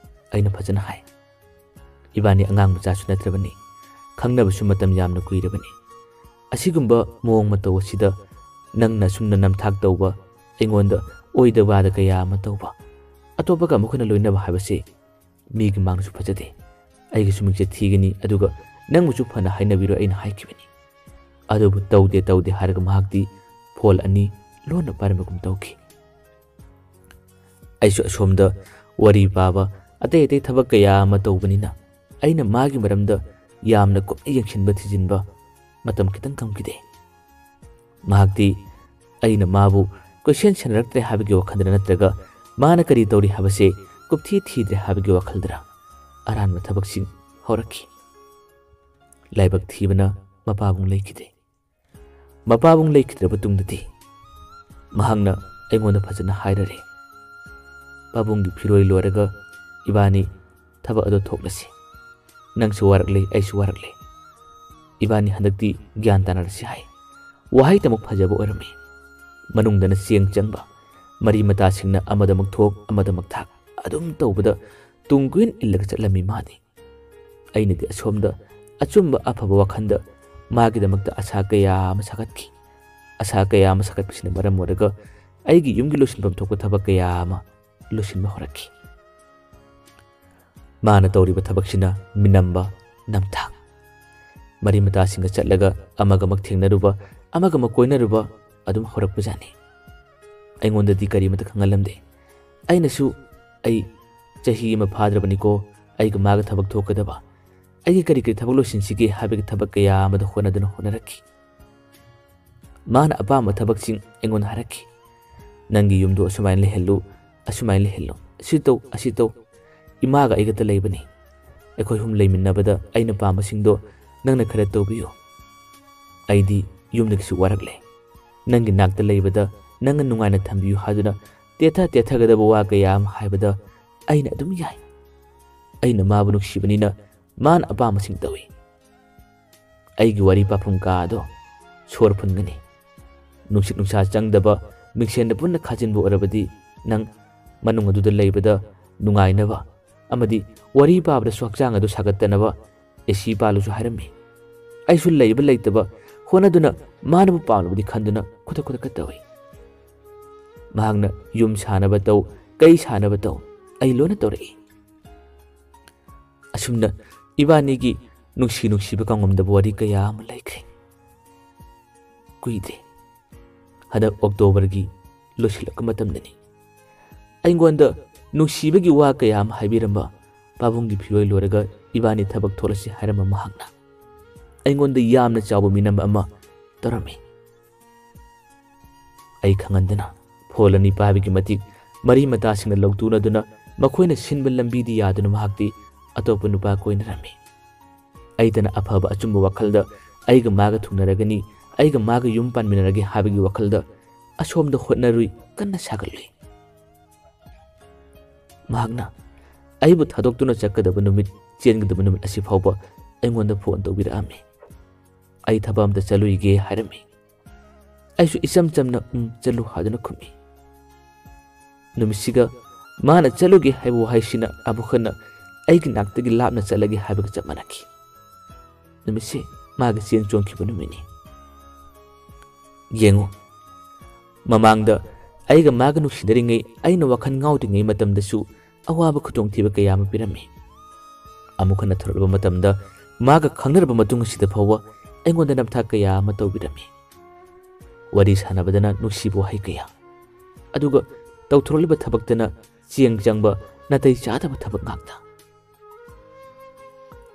ꯑꯩꯅ ꯐꯖꯅ ꯍꯥꯏ, "ꯏꯕꯥꯅꯤ ꯑꯉꯥꯡ ꯃꯆꯥꯁꯨ ꯅꯠꯇ꯭ꯔꯕꯅꯤ, ꯈꯪꯅꯕꯁꯨ ꯃꯇꯝ ꯌꯥꯝꯅ ꯀꯨꯏꯔꯕꯅꯤ꯫ ꯑꯁꯤꯒꯨꯝꯕ ꯃꯑꯣꯡ ꯃꯇꯧ ꯑꯁꯤꯗ ꯅꯪꯅ ꯑꯁꯨꯝꯅ ꯅꯝꯊꯥꯛ ꯇꯧꯕ, ꯑꯩꯉꯣꯟꯗ ꯑꯣꯏꯗ ꯋꯥꯗ ꯀꯌꯥ ꯑꯃ ꯇꯧꯕ, ꯑꯇꯣꯞꯄꯒ ꯑꯃꯨꯛ ꯍꯟꯅ ꯂꯣꯏꯅꯕ ꯍꯥꯏꯕꯁꯤ ꯃꯤꯒꯤ ꯃꯥꯡꯗꯁꯨ ꯐꯖꯗꯦ, ꯑꯩꯒꯤꯁꯨ ꯃꯤꯡꯆꯠ ꯊꯤꯒꯅꯤ, ꯑꯗꯨꯒ ꯅꯪꯕꯨꯁꯨ ꯐꯅ ꯍꯥꯏꯅꯕꯤꯔꯣꯏ" ꯑꯩꯅ ꯍꯥꯏꯈꯤꯕꯅꯤ꯫ ꯑꯗꯨꯕꯨ ꯇꯧꯗꯦ ꯇꯧꯗꯦ ꯍꯥꯏꯔꯒ ꯃꯍꯥꯛꯇꯤ ꯐꯣꯟ ꯑꯅꯤ ꯂꯣꯟꯅ ꯄꯥꯏꯔꯝꯕꯒꯨꯝ ꯇꯧꯈꯤ꯫ ꯑꯩꯁꯨ ꯑꯁꯣꯝꯗ ꯋꯥꯔꯤ ꯄꯥꯕ, ꯑꯇꯩ ꯑꯇꯩ ꯊꯕꯛ ꯀꯌꯥ ꯑꯃ ꯇꯧꯕꯅꯤꯅ ꯑꯩꯅ ꯃꯥꯒꯤ ꯃꯔꯝꯗ ꯌꯥꯝꯅ ꯀꯨꯞꯅ ꯌꯦꯡꯁꯤꯟꯕ ꯊꯤꯖꯤꯟꯕ ꯃꯇꯝ ꯈꯤꯇꯪ ꯀꯝꯈꯤꯗꯦ꯫ ꯃꯍꯥꯛꯇꯤ ꯑꯩꯅ ꯃꯥꯕꯨ ꯀꯣꯏꯁꯦꯟ ꯁꯦꯟꯅꯔꯛꯇ꯭ꯔꯦ ꯍꯥꯏꯕꯒꯤ ꯋꯥꯈꯜꯗꯔ ꯅꯠꯇ꯭ꯔꯒ ꯃꯥꯅ ꯀꯔꯤ ꯇꯧꯔꯤ ꯍꯥꯏꯕꯁꯦ ꯀꯨꯞꯊꯤ ꯊꯤꯗ꯭ꯔꯦ ꯍꯥꯏꯕꯒꯤ ꯋꯥꯈꯜꯗꯔ ꯑꯔꯥꯟꯕ ꯊꯕꯛꯁꯤꯡ ꯍꯧꯔꯛꯈꯤ꯫ ꯂꯥꯏꯕꯛ ꯊꯤꯕꯅ ꯃꯄꯥꯕꯨꯡ ꯂꯩꯈꯤꯗꯦ꯫ ꯃꯄꯥꯕꯨꯡ ꯂꯩꯈꯤꯗ꯭ꯔꯕ ꯇꯨꯡꯗꯗꯤ ꯃꯍꯥꯛꯅ ꯑꯩꯉꯣꯟꯗ ꯐꯖꯅ ꯍꯥꯏꯔꯔꯦ꯫ "ꯄꯥꯕꯨꯡꯒꯤ ꯐꯤꯔꯣꯏ ꯂꯣꯏꯔꯒ ꯏꯕꯥꯅꯤ ꯊꯕꯛ ꯑꯗꯨ ꯊꯣꯛꯂꯁꯤ꯫ ꯅꯪꯁꯨ ꯋꯥꯔꯛꯂꯦ, ꯑꯩꯁꯨ ꯋꯥꯔꯛꯂꯦ꯫ ꯏꯕꯥꯅꯤ ꯍꯟꯗꯛꯇꯤ ꯒ꯭ꯌꯥꯟ ꯇꯥꯅꯔꯁꯤ" ꯍꯥꯏ꯫ ꯋꯥꯍꯩꯇꯃꯛ ꯐꯖꯕ ꯑꯣꯏꯔꯝꯃꯤ꯫ ꯃꯅꯨꯡꯗꯅ ꯆꯦꯡ ꯆꯪꯕ, ꯃꯔꯤ ꯃꯇꯥꯁꯤꯡꯅ ꯑꯃꯗꯃꯛ ꯊꯣꯛ, ꯑꯃꯗꯃꯛ ꯊꯥꯛ ꯑꯗꯨꯝ ꯇꯧꯕꯗ ꯇꯨꯡ ꯀꯣꯏꯅ ꯏꯜꯂꯒ ꯆꯠꯂꯝꯃꯤ ꯃꯥꯗꯤ꯫ ꯑꯩꯅꯗꯤ ꯑꯁꯣꯝꯗ ꯑꯆꯨꯝꯕ ꯑꯐꯕ ꯋꯥꯈꯜꯗ ꯃꯥꯒꯤꯗꯃꯛꯇ ꯑꯁꯥ ꯀꯌꯥ ꯑꯃ ꯁꯥꯒꯠꯈꯤ꯫ ꯑꯁꯥ ꯀꯌꯥ ꯑꯃ ꯁꯥꯒꯠꯄꯁꯤꯅ ꯃꯔꯝ ꯑꯣꯏꯔꯒ ꯑꯩꯒꯤ ꯌꯨꯝꯒꯤ ꯂꯣꯏꯁꯤꯟꯐꯝ ꯊꯣꯛꯄ ꯊꯕꯛ ꯀꯌꯥ ꯑꯃ ꯂꯣꯏꯁꯤꯟꯕ ꯍꯧꯔꯛꯈꯤ꯫ ꯃꯥꯅ ꯇꯧꯔꯤꯕ ꯊꯕꯛꯁꯤꯅ ꯃꯤꯅꯝꯕ, ꯅꯝꯊꯥꯛ꯫ ꯃꯔꯤ ꯃꯇꯥꯁꯤꯡꯒ ꯆꯠꯂꯒ ꯑꯃꯒ ꯑꯃꯒ ꯊꯦꯡꯅꯔꯨꯕ, ꯑꯃꯒ ꯑꯃꯒ ꯀꯣꯏꯅꯔꯨꯕ ꯑꯗꯨꯝ ꯍꯧꯔꯛꯄꯖꯥꯠꯅꯤ꯫ ꯑꯩꯉꯣꯟꯗꯗꯤ ꯀꯔꯤꯃꯠꯇ ꯈꯪꯍꯜꯂꯝꯗꯦ꯫ ꯑꯩꯅꯁꯨ, "ꯑꯩ ꯆꯍꯤ ꯑꯃ ꯐꯥꯗ꯭ꯔꯕꯅꯤꯀꯣ ꯑꯩꯒ ꯃꯥꯒ ꯊꯕꯛ ꯊꯣꯛꯀꯗꯕ, ꯑꯩꯒꯤ ꯀꯔꯤ ꯀꯔꯤ ꯊꯕꯛ ꯂꯣꯏꯁꯤꯟꯁꯤꯒꯦ" ꯍꯥꯏꯕꯒꯤ ꯊꯕꯛ ꯀꯌꯥ ꯑꯃꯗ ꯍꯣꯠꯅꯗꯨꯅ ꯍꯣꯠꯅꯔꯛꯈꯤ꯫ ꯃꯥꯅ ꯑꯄꯥꯝꯕ ꯊꯕꯛꯁꯤꯡ ꯑꯩꯉꯣꯟꯗ ꯍꯥꯏꯔꯛꯈꯤ꯫ "ꯅꯪꯒꯤ ꯌꯨꯝꯗꯨ ꯑꯁꯨꯃꯥꯏꯅ ꯂꯩꯍꯜꯂꯨ, ꯑꯁꯨꯃꯥꯏꯅ ꯂꯩꯍꯜꯂꯨ, ꯁꯤ ꯇꯧ, ꯑꯁꯤ ꯇꯧ, ꯏꯃꯥꯒ ꯑꯩꯒꯇ ꯂꯩꯕꯅꯤ꯫ ꯑꯩꯈꯣꯏ ꯑꯍꯨꯝ ꯂꯩꯃꯤꯟꯅꯕꯗ ꯑꯩꯅ ꯄꯥꯝꯕꯁꯤꯡꯗꯣ ꯅꯪꯅ ꯈꯔ ꯇꯧꯕꯤꯌꯨ꯫ ꯑꯩꯗꯤ ꯌꯨꯝꯗꯒꯤꯁꯨ ꯋꯥꯔꯛꯂꯦ꯫ ꯅꯪꯒꯤ ꯅꯥꯛꯇ ꯂꯩꯕꯗ ꯅꯪꯅ ꯅꯨꯡꯉꯥꯏꯅ ꯊꯝꯕꯤꯌꯨ ꯍꯥꯏꯗꯨꯅ ꯇꯦꯊ ꯇꯦꯊꯒꯗꯕ ꯋꯥ ꯀꯌꯥ ꯑꯃ ꯍꯥꯏꯕꯗ ꯑꯩꯅ ꯑꯗꯨꯝ ꯌꯥꯏ꯫ ꯑꯩꯅ ꯃꯥꯕꯨ ꯅꯨꯡꯁꯤꯕꯅꯤꯅ ꯃꯥꯅ ꯑꯄꯥꯝꯕꯁꯤꯡ ꯇꯧꯏ꯫ ꯑꯩꯒꯤ ꯋꯥꯔꯤ ꯄꯥꯐꯝ ꯀꯥ ꯑꯗꯣ ꯁꯣꯔ ꯐꯨꯟꯒꯅꯤ꯫ ꯅꯨꯡꯁꯤꯠ ꯅꯨꯡꯁꯥ ꯆꯪꯗꯕ ꯃꯤꯡꯁꯦꯟꯗ ꯄꯨꯟꯅ ꯈꯥꯖꯤꯟꯕ ꯑꯣꯏꯔꯕꯗꯤ ꯅꯪ ꯃꯅꯨꯡ ꯑꯗꯨꯗ ꯂꯩꯕꯗ ꯅꯨꯡꯉꯥꯏꯅꯕ ꯑꯃꯗꯤ ꯋꯥꯔꯤ ꯄꯥꯕꯗꯁꯨ ꯍꯛꯆꯥꯡ ꯑꯗꯨ ꯁꯥꯒꯠꯇꯅꯕ ꯑꯦ ꯁꯤ ꯄꯥꯜꯂꯨꯁꯨ ꯍꯥꯏꯔꯝꯃꯤ꯫ ꯑꯩꯁꯨ ꯂꯩꯕ ꯂꯩꯇꯕ ꯍꯣꯠꯅꯗꯨꯅ ꯃꯥꯅꯕꯨ ꯄꯥꯝꯂꯕꯗꯤ ꯈꯟꯗꯨꯅ ꯈꯨꯗꯛ ꯈꯨꯗꯛꯇ ꯇꯧꯏ꯫ ꯃꯍꯥꯛꯅ ꯌꯨꯝ ꯁꯥꯅꯕ ꯇꯧ, ꯀꯩ ꯁꯥꯅꯕ ꯇꯧ, ꯑꯩ ꯂꯣꯏꯅ ꯇꯧꯔꯛꯏ꯫ ꯑꯁꯨꯝꯅ ꯏꯕꯥꯅꯤꯒꯤ ꯅꯨꯡꯁꯤ ꯅꯨꯡꯁꯤꯕ ꯀꯥꯎꯉꯝꯗꯕ ꯋꯥꯔꯤ ꯀꯌꯥ ꯑꯃ ꯂꯩꯈ꯭ꯔꯦ꯫ ꯀꯨꯏꯗꯦ, ꯍꯟꯗꯛ ꯑꯣꯛꯇꯣꯕꯔꯒꯤ ꯂꯣꯏꯁꯤꯜꯂꯛꯄ ꯃꯇꯝꯗꯅꯤ꯫ ꯑꯩꯉꯣꯟꯗ ꯅꯨꯡꯁꯤꯕꯒꯤ ꯋꯥ ꯀꯌꯥ ꯑꯃ ꯍꯥꯏꯕꯤꯔꯝꯕ ꯄꯥꯕꯨꯡꯒꯤ ꯐꯤꯔꯣꯏ ꯂꯣꯏꯔꯒ ꯏꯕꯥꯅꯤ ꯊꯕꯛ ꯊꯣꯛꯂꯁꯤ ꯍꯥꯏꯔꯝꯕ ꯃꯍꯥꯛꯅ ꯑꯩꯉꯣꯟꯗ ꯌꯥꯝꯅ ꯆꯥꯎꯕ ꯃꯤꯅꯝꯕ ꯑꯃ ꯇꯧꯔꯝꯃꯤ꯫ ꯑꯩ ꯈꯪꯍꯟꯗꯅ ꯐꯣꯟ ꯑꯅꯤ ꯄꯥꯏꯕꯒꯤ ꯃꯇꯤꯛ ꯃꯔꯤ ꯃꯇꯥꯁꯤꯡꯅ ꯂꯧꯇꯨꯅꯗꯨꯅ ꯃꯈꯣꯏꯅ ꯁꯤꯟꯕ ꯂꯝꯕꯤꯗꯤ ꯌꯥꯗꯨꯅ ꯃꯍꯥꯛꯇꯤ ꯑꯇꯣꯞꯄ ꯅꯨꯄꯥ ꯀꯣꯏꯅꯔꯝꯃꯤ꯫ ꯑꯩꯇꯅ ꯑꯐꯕ ꯑꯆꯨꯝꯕ ꯋꯥꯈꯜꯗ ꯑꯩꯒ ꯃꯥꯒ ꯊꯨꯡꯅꯔꯒꯅꯤ, ꯑꯩꯒ ꯃꯥꯒ ꯌꯨꯝ ꯄꯥꯟꯃꯤꯟꯅꯔꯒꯦ ꯍꯥꯏꯕꯒꯤ ꯋꯥꯈꯜꯗ ꯑꯁꯣꯝꯗ ꯍꯣꯠꯅꯔꯨꯏ, ꯀꯟꯅ ꯁꯥꯒꯠꯂꯨꯏ꯫ ꯃꯍꯥꯛꯅ ꯑꯩꯕꯨ ꯊꯥꯗꯣꯛꯇꯨꯅ ꯆꯠꯀꯗꯕ ꯅꯨꯃꯤꯠ, ꯆꯦꯟꯒꯗꯕ ꯅꯨꯃꯤꯠ ꯑꯁꯤ ꯐꯥꯎꯕ ꯑꯩꯉꯣꯟꯗ ꯐꯣꯟ ꯇꯧꯕꯤꯔꯛꯑꯝꯃꯤ꯫ ꯑꯩ ꯊꯕꯛ ꯑꯝꯇ ꯆꯠꯂꯨꯏꯒꯦ ꯍꯥꯏꯔꯝꯃꯤ꯫ ꯑꯩꯁꯨ ꯏꯆꯝ ꯆꯝꯅ "ꯎꯝ, ꯆꯠꯂꯨ" ꯍꯥꯏꯗꯨꯅ ꯈꯨꯝꯃꯤ꯫ ꯅꯨꯃꯤꯠꯁꯤꯒ ꯃꯥꯅ ꯆꯠꯂꯨꯒꯦ ꯍꯥꯏꯕ ꯋꯥꯍꯩꯁꯤꯅ ꯑꯃꯨꯛ ꯍꯟꯅ ꯑꯩꯒꯤ ꯅꯥꯛꯇꯒꯤ ꯂꯥꯞꯅ ꯆꯠꯂꯒꯦ ꯍꯥꯏꯕꯒ ꯆꯞ ꯃꯥꯟꯅꯈꯤ꯫ ꯅꯨꯃꯤꯠꯁꯦ ꯃꯥꯒ ꯆꯦꯟ ꯆꯣꯡꯈꯤꯕ ꯅꯨꯃꯤꯠꯅꯤ꯫ ꯌꯦꯡꯉꯨ, ꯃꯃꯥꯡꯗ ꯑꯩꯒ ꯃꯥꯒ ꯅꯨꯡꯁꯤꯅꯔꯤꯉꯩ ꯑꯩꯅ ꯋꯥꯈꯜ ꯉꯥꯎꯗ꯭ꯔꯤꯉꯩ ꯃꯇꯝꯗꯁꯨ ꯑꯋꯥꯕ ꯈꯨꯗꯣꯡꯊꯤꯕ ꯀꯌꯥ ꯑꯃ ꯄꯤꯔꯝꯃꯤ꯫ ꯑꯃꯨꯛ ꯍꯟꯅ ꯊꯣꯔꯛꯂꯕ ꯃꯇꯝꯗ ꯃꯥꯒ ꯈꯪꯅꯔꯕ ꯃꯇꯨꯡ ꯑꯁꯤꯗ ꯐꯥꯎꯕ ꯑꯩꯉꯣꯟꯗ ꯅꯝꯊꯥꯛ ꯀꯌꯥ ꯑꯃ ꯇꯧꯕꯤꯔꯝꯃꯤ꯫ ꯋꯥꯔꯤ ꯁꯥꯟꯅꯕꯗꯅ ꯅꯨꯡꯁꯤꯕ ꯋꯥꯍꯩ ꯀꯌꯥ, ꯑꯗꯨꯒ ꯇꯧꯊꯣꯔꯛꯂꯤꯕ ꯊꯕꯛꯇꯅ ꯆꯦꯡ ꯆꯪꯕ, ꯅꯥꯇꯩ ꯆꯥꯗꯕ ꯊꯕꯛ ꯉꯥꯛꯇ꯫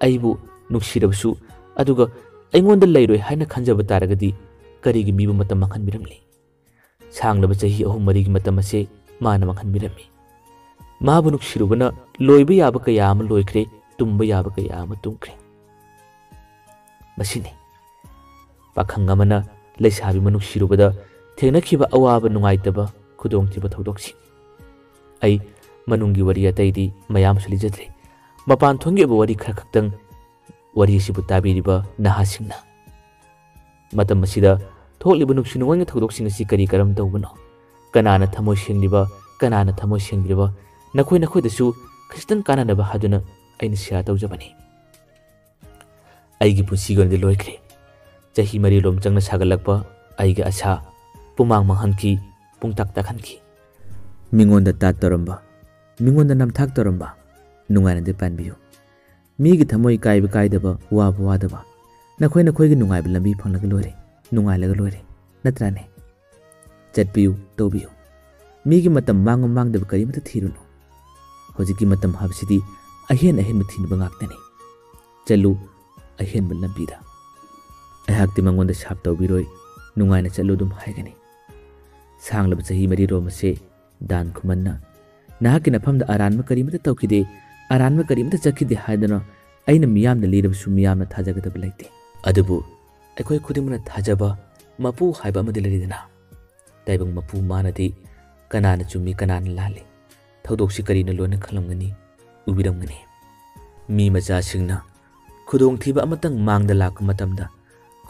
ꯑꯩꯕꯨ ꯅꯨꯡꯁꯤꯔꯕꯁꯨ, ꯑꯗꯨꯒ ꯑꯩꯉꯣꯟꯗ ꯂꯩꯔꯣꯏ ꯍꯥꯏꯅ ꯈꯟꯖꯕ ꯇꯥꯔꯒꯗꯤ ꯀꯔꯤꯒꯤ ꯃꯤꯕꯨ ꯃꯇꯝ ꯃꯥꯡꯍꯟꯕꯤꯔꯝꯂꯤ? ꯁꯥꯡꯂꯕ ꯆꯍꯤ ꯑꯍꯨꯝ ꯃꯔꯤꯒꯤ ꯃꯇꯝ ꯑꯁꯦ ꯃꯥꯅ ꯃꯥꯡꯍꯟꯕꯤꯔꯝꯃꯤ꯫ ꯃꯥꯕꯨ ꯅꯨꯡꯁꯤꯔꯨꯕꯅ ꯂꯣꯏꯕ ꯌꯥꯕ ꯀꯌꯥ ꯑꯃ ꯂꯣꯏꯈ꯭ꯔꯦ, ꯇꯨꯝꯕ ꯌꯥꯕ ꯀꯌꯥ ꯑꯃ ꯇꯨꯝꯈ꯭ꯔꯦ꯫ ꯃꯁꯤꯅꯤ ꯄꯥꯈꯪ ꯑꯃꯅ ꯂꯩꯁꯥꯕꯤ ꯑꯃ ꯅꯨꯡꯁꯤꯔꯨꯕꯗ ꯊꯦꯡꯅꯈꯤꯕ ꯑꯋꯥꯕ, ꯅꯨꯡꯉꯥꯏꯇꯕ, ꯈꯨꯗꯣꯡꯊꯤꯕ ꯊꯧꯗꯣꯛꯁꯤꯡ꯫ ꯑꯩ ꯃꯅꯨꯡꯒꯤ ꯋꯥꯔꯤ ꯑꯇꯩꯗꯤ ꯃꯌꯥꯝꯁꯨ ꯂꯤꯖꯗ꯭ꯔꯦ꯫ ꯃꯄꯥꯟ ꯊꯣꯡꯒꯤ ꯑꯣꯏꯕ ꯋꯥꯔꯤ ꯈꯔ ꯈꯛꯇꯪ ꯋꯥꯔꯤ ꯑꯁꯤꯕꯨ ꯇꯥꯕꯤꯔꯤꯕ ꯅꯍꯥꯁꯤꯡꯅ꯫ ꯃꯇꯝ ꯑꯁꯤꯗ ꯊꯣꯛꯂꯤꯕ ꯅꯨꯡꯁꯤ ꯅꯨꯡꯉꯣꯟꯒꯤ ꯊꯧꯗꯣꯛꯁꯤꯡ ꯑꯁꯤ ꯀꯔꯤ ꯀꯔꯝ ꯇꯧꯕꯅꯣ? ꯀꯅꯥꯅ ꯊꯃꯣꯏ ꯁꯦꯡꯂꯤꯕ, ꯀꯅꯥꯅ ꯊꯃꯣꯏ ꯁꯦꯡꯗ꯭ꯔꯤꯕ? ꯅꯈꯣꯏ ꯅꯈꯣꯏꯗꯁꯨ ꯈꯖꯤꯛꯇꯪ ꯀꯥꯟꯅꯅꯕ ꯍꯥꯏꯗꯨꯅ ꯑꯩꯅ ꯁꯤꯌꯥꯔ ꯇꯧꯖꯕꯅꯤ꯫ ꯑꯩꯒꯤ ꯄꯨꯟꯁꯤꯒꯤ ꯑꯣꯏꯅꯗꯤ ꯂꯣꯏꯈ꯭ꯔꯦ꯫ ꯆꯍꯤ ꯃꯔꯤ ꯂꯣꯝ ꯆꯪꯅ ꯁꯥꯒꯠꯂꯛꯄ ꯑꯩꯒꯤ ꯑꯁꯥ ꯄꯨꯃꯥꯡ ꯃꯥꯡꯍꯟꯈꯤ, ꯄꯨꯡꯇꯥꯛ ꯇꯥꯛꯍꯟꯈꯤ꯫ ꯃꯤꯉꯣꯟꯗ ꯇꯥꯠ ꯇꯧꯔꯝꯕ, ꯃꯤꯉꯣꯟꯗ ꯅꯝꯊꯥꯛ ꯇꯧꯔꯝꯕ, ꯅꯨꯡꯉꯥꯏꯅꯗꯤ ꯄꯥꯟꯕꯤꯌꯨ꯫ ꯃꯤꯒꯤ ꯊꯃꯣꯏ ꯀꯥꯏꯕ ꯀꯥꯏꯗꯕ, ꯋꯥꯕ ꯋꯥꯗꯕ, ꯅꯈꯣꯏ ꯅꯈꯣꯏꯒꯤ ꯅꯨꯡꯉꯥꯏꯕ ꯂꯝꯕꯤ ꯐꯪꯂꯒ ꯂꯣꯏꯔꯦ, ꯅꯨꯡꯉꯥꯏꯂꯒ ꯂꯣꯏꯔꯦ, ꯅꯠꯇ꯭ꯔꯥꯅꯦ? ꯆꯠꯄꯤꯌꯨ, ꯇꯧꯕꯤꯌꯨ꯫ ꯃꯤꯒꯤ ꯃꯇꯝ ꯃꯥꯡꯕ ꯃꯥꯡꯗꯕ ꯀꯔꯤꯃꯠꯇ ꯊꯤꯔꯨꯅꯨ꯫ ꯍꯧꯖꯤꯛꯀꯤ ꯃꯇꯝ ꯍꯥꯏꯕꯁꯤꯗꯤ ꯑꯍꯦꯟ ꯑꯍꯦꯟꯕ ꯊꯤꯅꯕ ꯉꯥꯛꯇꯅꯤ꯫ ꯆꯠꯂꯨ ꯑꯍꯦꯟꯕ ꯂꯝꯕꯤꯗ꯫ ꯑꯩꯍꯥꯛꯇꯤ ꯃꯉꯣꯟꯗ ꯁꯥꯞ ꯇꯧꯕꯤꯔꯣꯏ, ꯅꯨꯡꯉꯥꯏꯅ ꯆꯠꯂꯨ ꯑꯗꯨꯝ ꯍꯥꯏꯒꯅꯤ꯫ ꯁꯥꯡꯂꯕ ꯆꯍꯤ ꯃꯔꯤꯔꯣꯝ ꯑꯁꯦ ꯗꯥꯟ ꯈꯨꯃꯟꯅ ꯅꯍꯥꯛꯀꯤ ꯅꯐꯝꯗ ꯑꯔꯥꯟꯕ ꯀꯔꯤꯃꯠꯇ ꯇꯧꯈꯤꯗꯦ, ꯑꯔꯥꯟꯕ ꯀꯔꯤꯃꯠꯇ ꯆꯠꯈꯤꯗꯦ ꯍꯥꯏꯗꯨꯅ ꯑꯩꯅ ꯃꯤꯌꯥꯝꯗ ꯂꯤꯔꯕꯁꯨ ꯃꯤꯌꯥꯝꯅ ꯊꯥꯖꯒꯗꯕ ꯂꯩꯇꯦ꯫ ꯑꯗꯨꯕꯨ ꯑꯩꯈꯣꯏ ꯈꯨꯗꯤꯡꯃꯛꯅ ꯊꯥꯖꯕ ꯃꯄꯨ ꯍꯥꯏꯕ ꯑꯃꯗꯤ ꯂꯩꯔꯤꯗꯅ꯫ ꯇꯥꯏꯕꯪ ꯃꯄꯨ ꯃꯥꯅꯗꯤ ꯀꯅꯥꯅ ꯆꯨꯝꯃꯤ, ꯀꯅꯥꯅ ꯂꯥꯜꯂꯤ, ꯊꯧꯗꯣꯛꯁꯤ ꯀꯔꯤꯅ ꯂꯣꯏꯅ ꯈꯜꯂꯝꯒꯅꯤ, ꯎꯕꯤꯔꯝꯒꯅꯤ꯫ ꯃꯤ ꯃꯆꯥꯁꯤꯡꯅ ꯈꯨꯗꯣꯡꯊꯤꯕ ꯑꯃꯇꯪ ꯃꯥꯡꯗ ꯂꯥꯛꯄ ꯃꯇꯝꯗ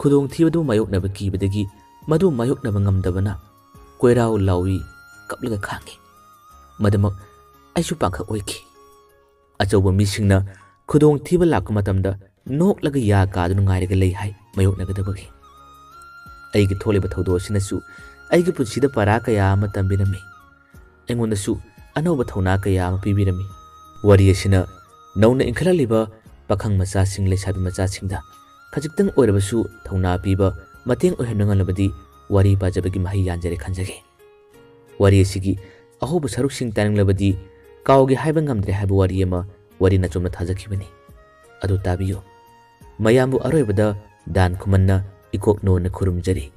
ꯈꯨꯗꯣꯡꯊꯤꯕꯗꯨ ꯃꯥꯌꯣꯛꯅꯕ ꯀꯤꯕꯗꯒꯤ ꯃꯗꯨ ꯃꯥꯌꯣꯛꯅꯕ ꯉꯝꯗꯕꯅ ꯀꯣꯏꯔꯥꯎ ꯂꯥꯎꯏ, ꯀꯞꯂꯒ ꯈꯥꯡꯏ꯫ ꯃꯗꯨꯃꯛ ꯑꯩꯁꯨ ꯄꯥꯡꯈꯛ ꯑꯣꯏꯈꯤ꯫ ꯑꯆꯧꯕ ꯃꯤꯁꯤꯡꯅ ꯈꯨꯗꯣꯡꯊꯤꯕ ꯂꯥꯛꯄ ꯃꯇꯝꯗ ꯅꯣꯛꯂꯒ ꯌꯥ ꯀꯥꯗꯨꯅ ꯉꯥꯏꯔꯒ ꯂꯩ ꯍꯥꯏ ꯃꯥꯌꯣꯛꯅꯒꯗꯕꯒꯤ꯫ ꯑꯩꯒꯤ ꯊꯣꯛꯂꯤꯕ ꯊꯧꯗꯣꯛ ꯑꯁꯤꯅꯁꯨ ꯑꯩꯒꯤ ꯄꯨꯟꯁꯤꯗ ꯄꯔꯥ ꯀꯌꯥ ꯑꯃ ꯇꯝꯕꯤꯔꯝꯃꯤ꯫ ꯑꯩꯉꯣꯟꯗꯁꯨ ꯑꯅꯧꯕ ꯊꯧꯅꯥ ꯀꯌꯥ ꯑꯃ ꯄꯤꯕꯤꯔꯝꯃꯤ꯫ ꯋꯥꯔꯤ ꯑꯁꯤꯅ ꯅꯧꯅ ꯏꯟꯈꯠꯂꯛꯂꯤꯕ ꯄꯥꯈꯪ ꯃꯆꯥꯁꯤꯡ, ꯂꯩꯁꯥꯕꯤ ꯃꯆꯥꯁꯤꯡꯗ ꯈꯖꯤꯛꯇꯪ ꯑꯣꯏꯔꯕꯁꯨ ꯊꯧꯅꯥ ꯄꯤꯕ, ꯃꯇꯦꯡ ꯑꯣꯏꯍꯟꯕ ꯉꯝꯂꯕꯗꯤ ꯋꯥꯔꯤ ꯄꯥꯖꯕꯒꯤ ꯃꯍꯩ ꯌꯥꯟꯖꯔꯦ ꯈꯟꯖꯒꯦ꯫ ꯋꯥꯔꯤ ꯑꯁꯤꯒꯤ ꯑꯍꯧꯕ ꯁꯔꯨꯛꯁꯤꯡ ꯇꯥꯅꯤꯡꯂꯕꯗꯤ ꯀꯥꯎꯒꯦ ꯍꯥꯏꯕ ꯉꯝꯗ꯭ꯔꯦ ꯍꯥꯏꯕ ꯋꯥꯔꯤ ꯑꯃ ꯋꯥꯔꯤ ꯅꯆꯣꯝꯅ ꯊꯥꯖꯈꯤꯕꯅꯤ꯫ ꯑꯗꯨ ꯇꯥꯕꯤꯌꯨ꯫ ꯃꯌꯥꯝꯕꯨ ꯑꯔꯣꯏꯕꯗ ꯗꯥꯟ ꯈꯨꯃꯟꯅ ꯏꯀꯣꯛ ꯅꯣꯟꯅ ꯈꯨꯔꯨꯝꯖꯔꯤ꯫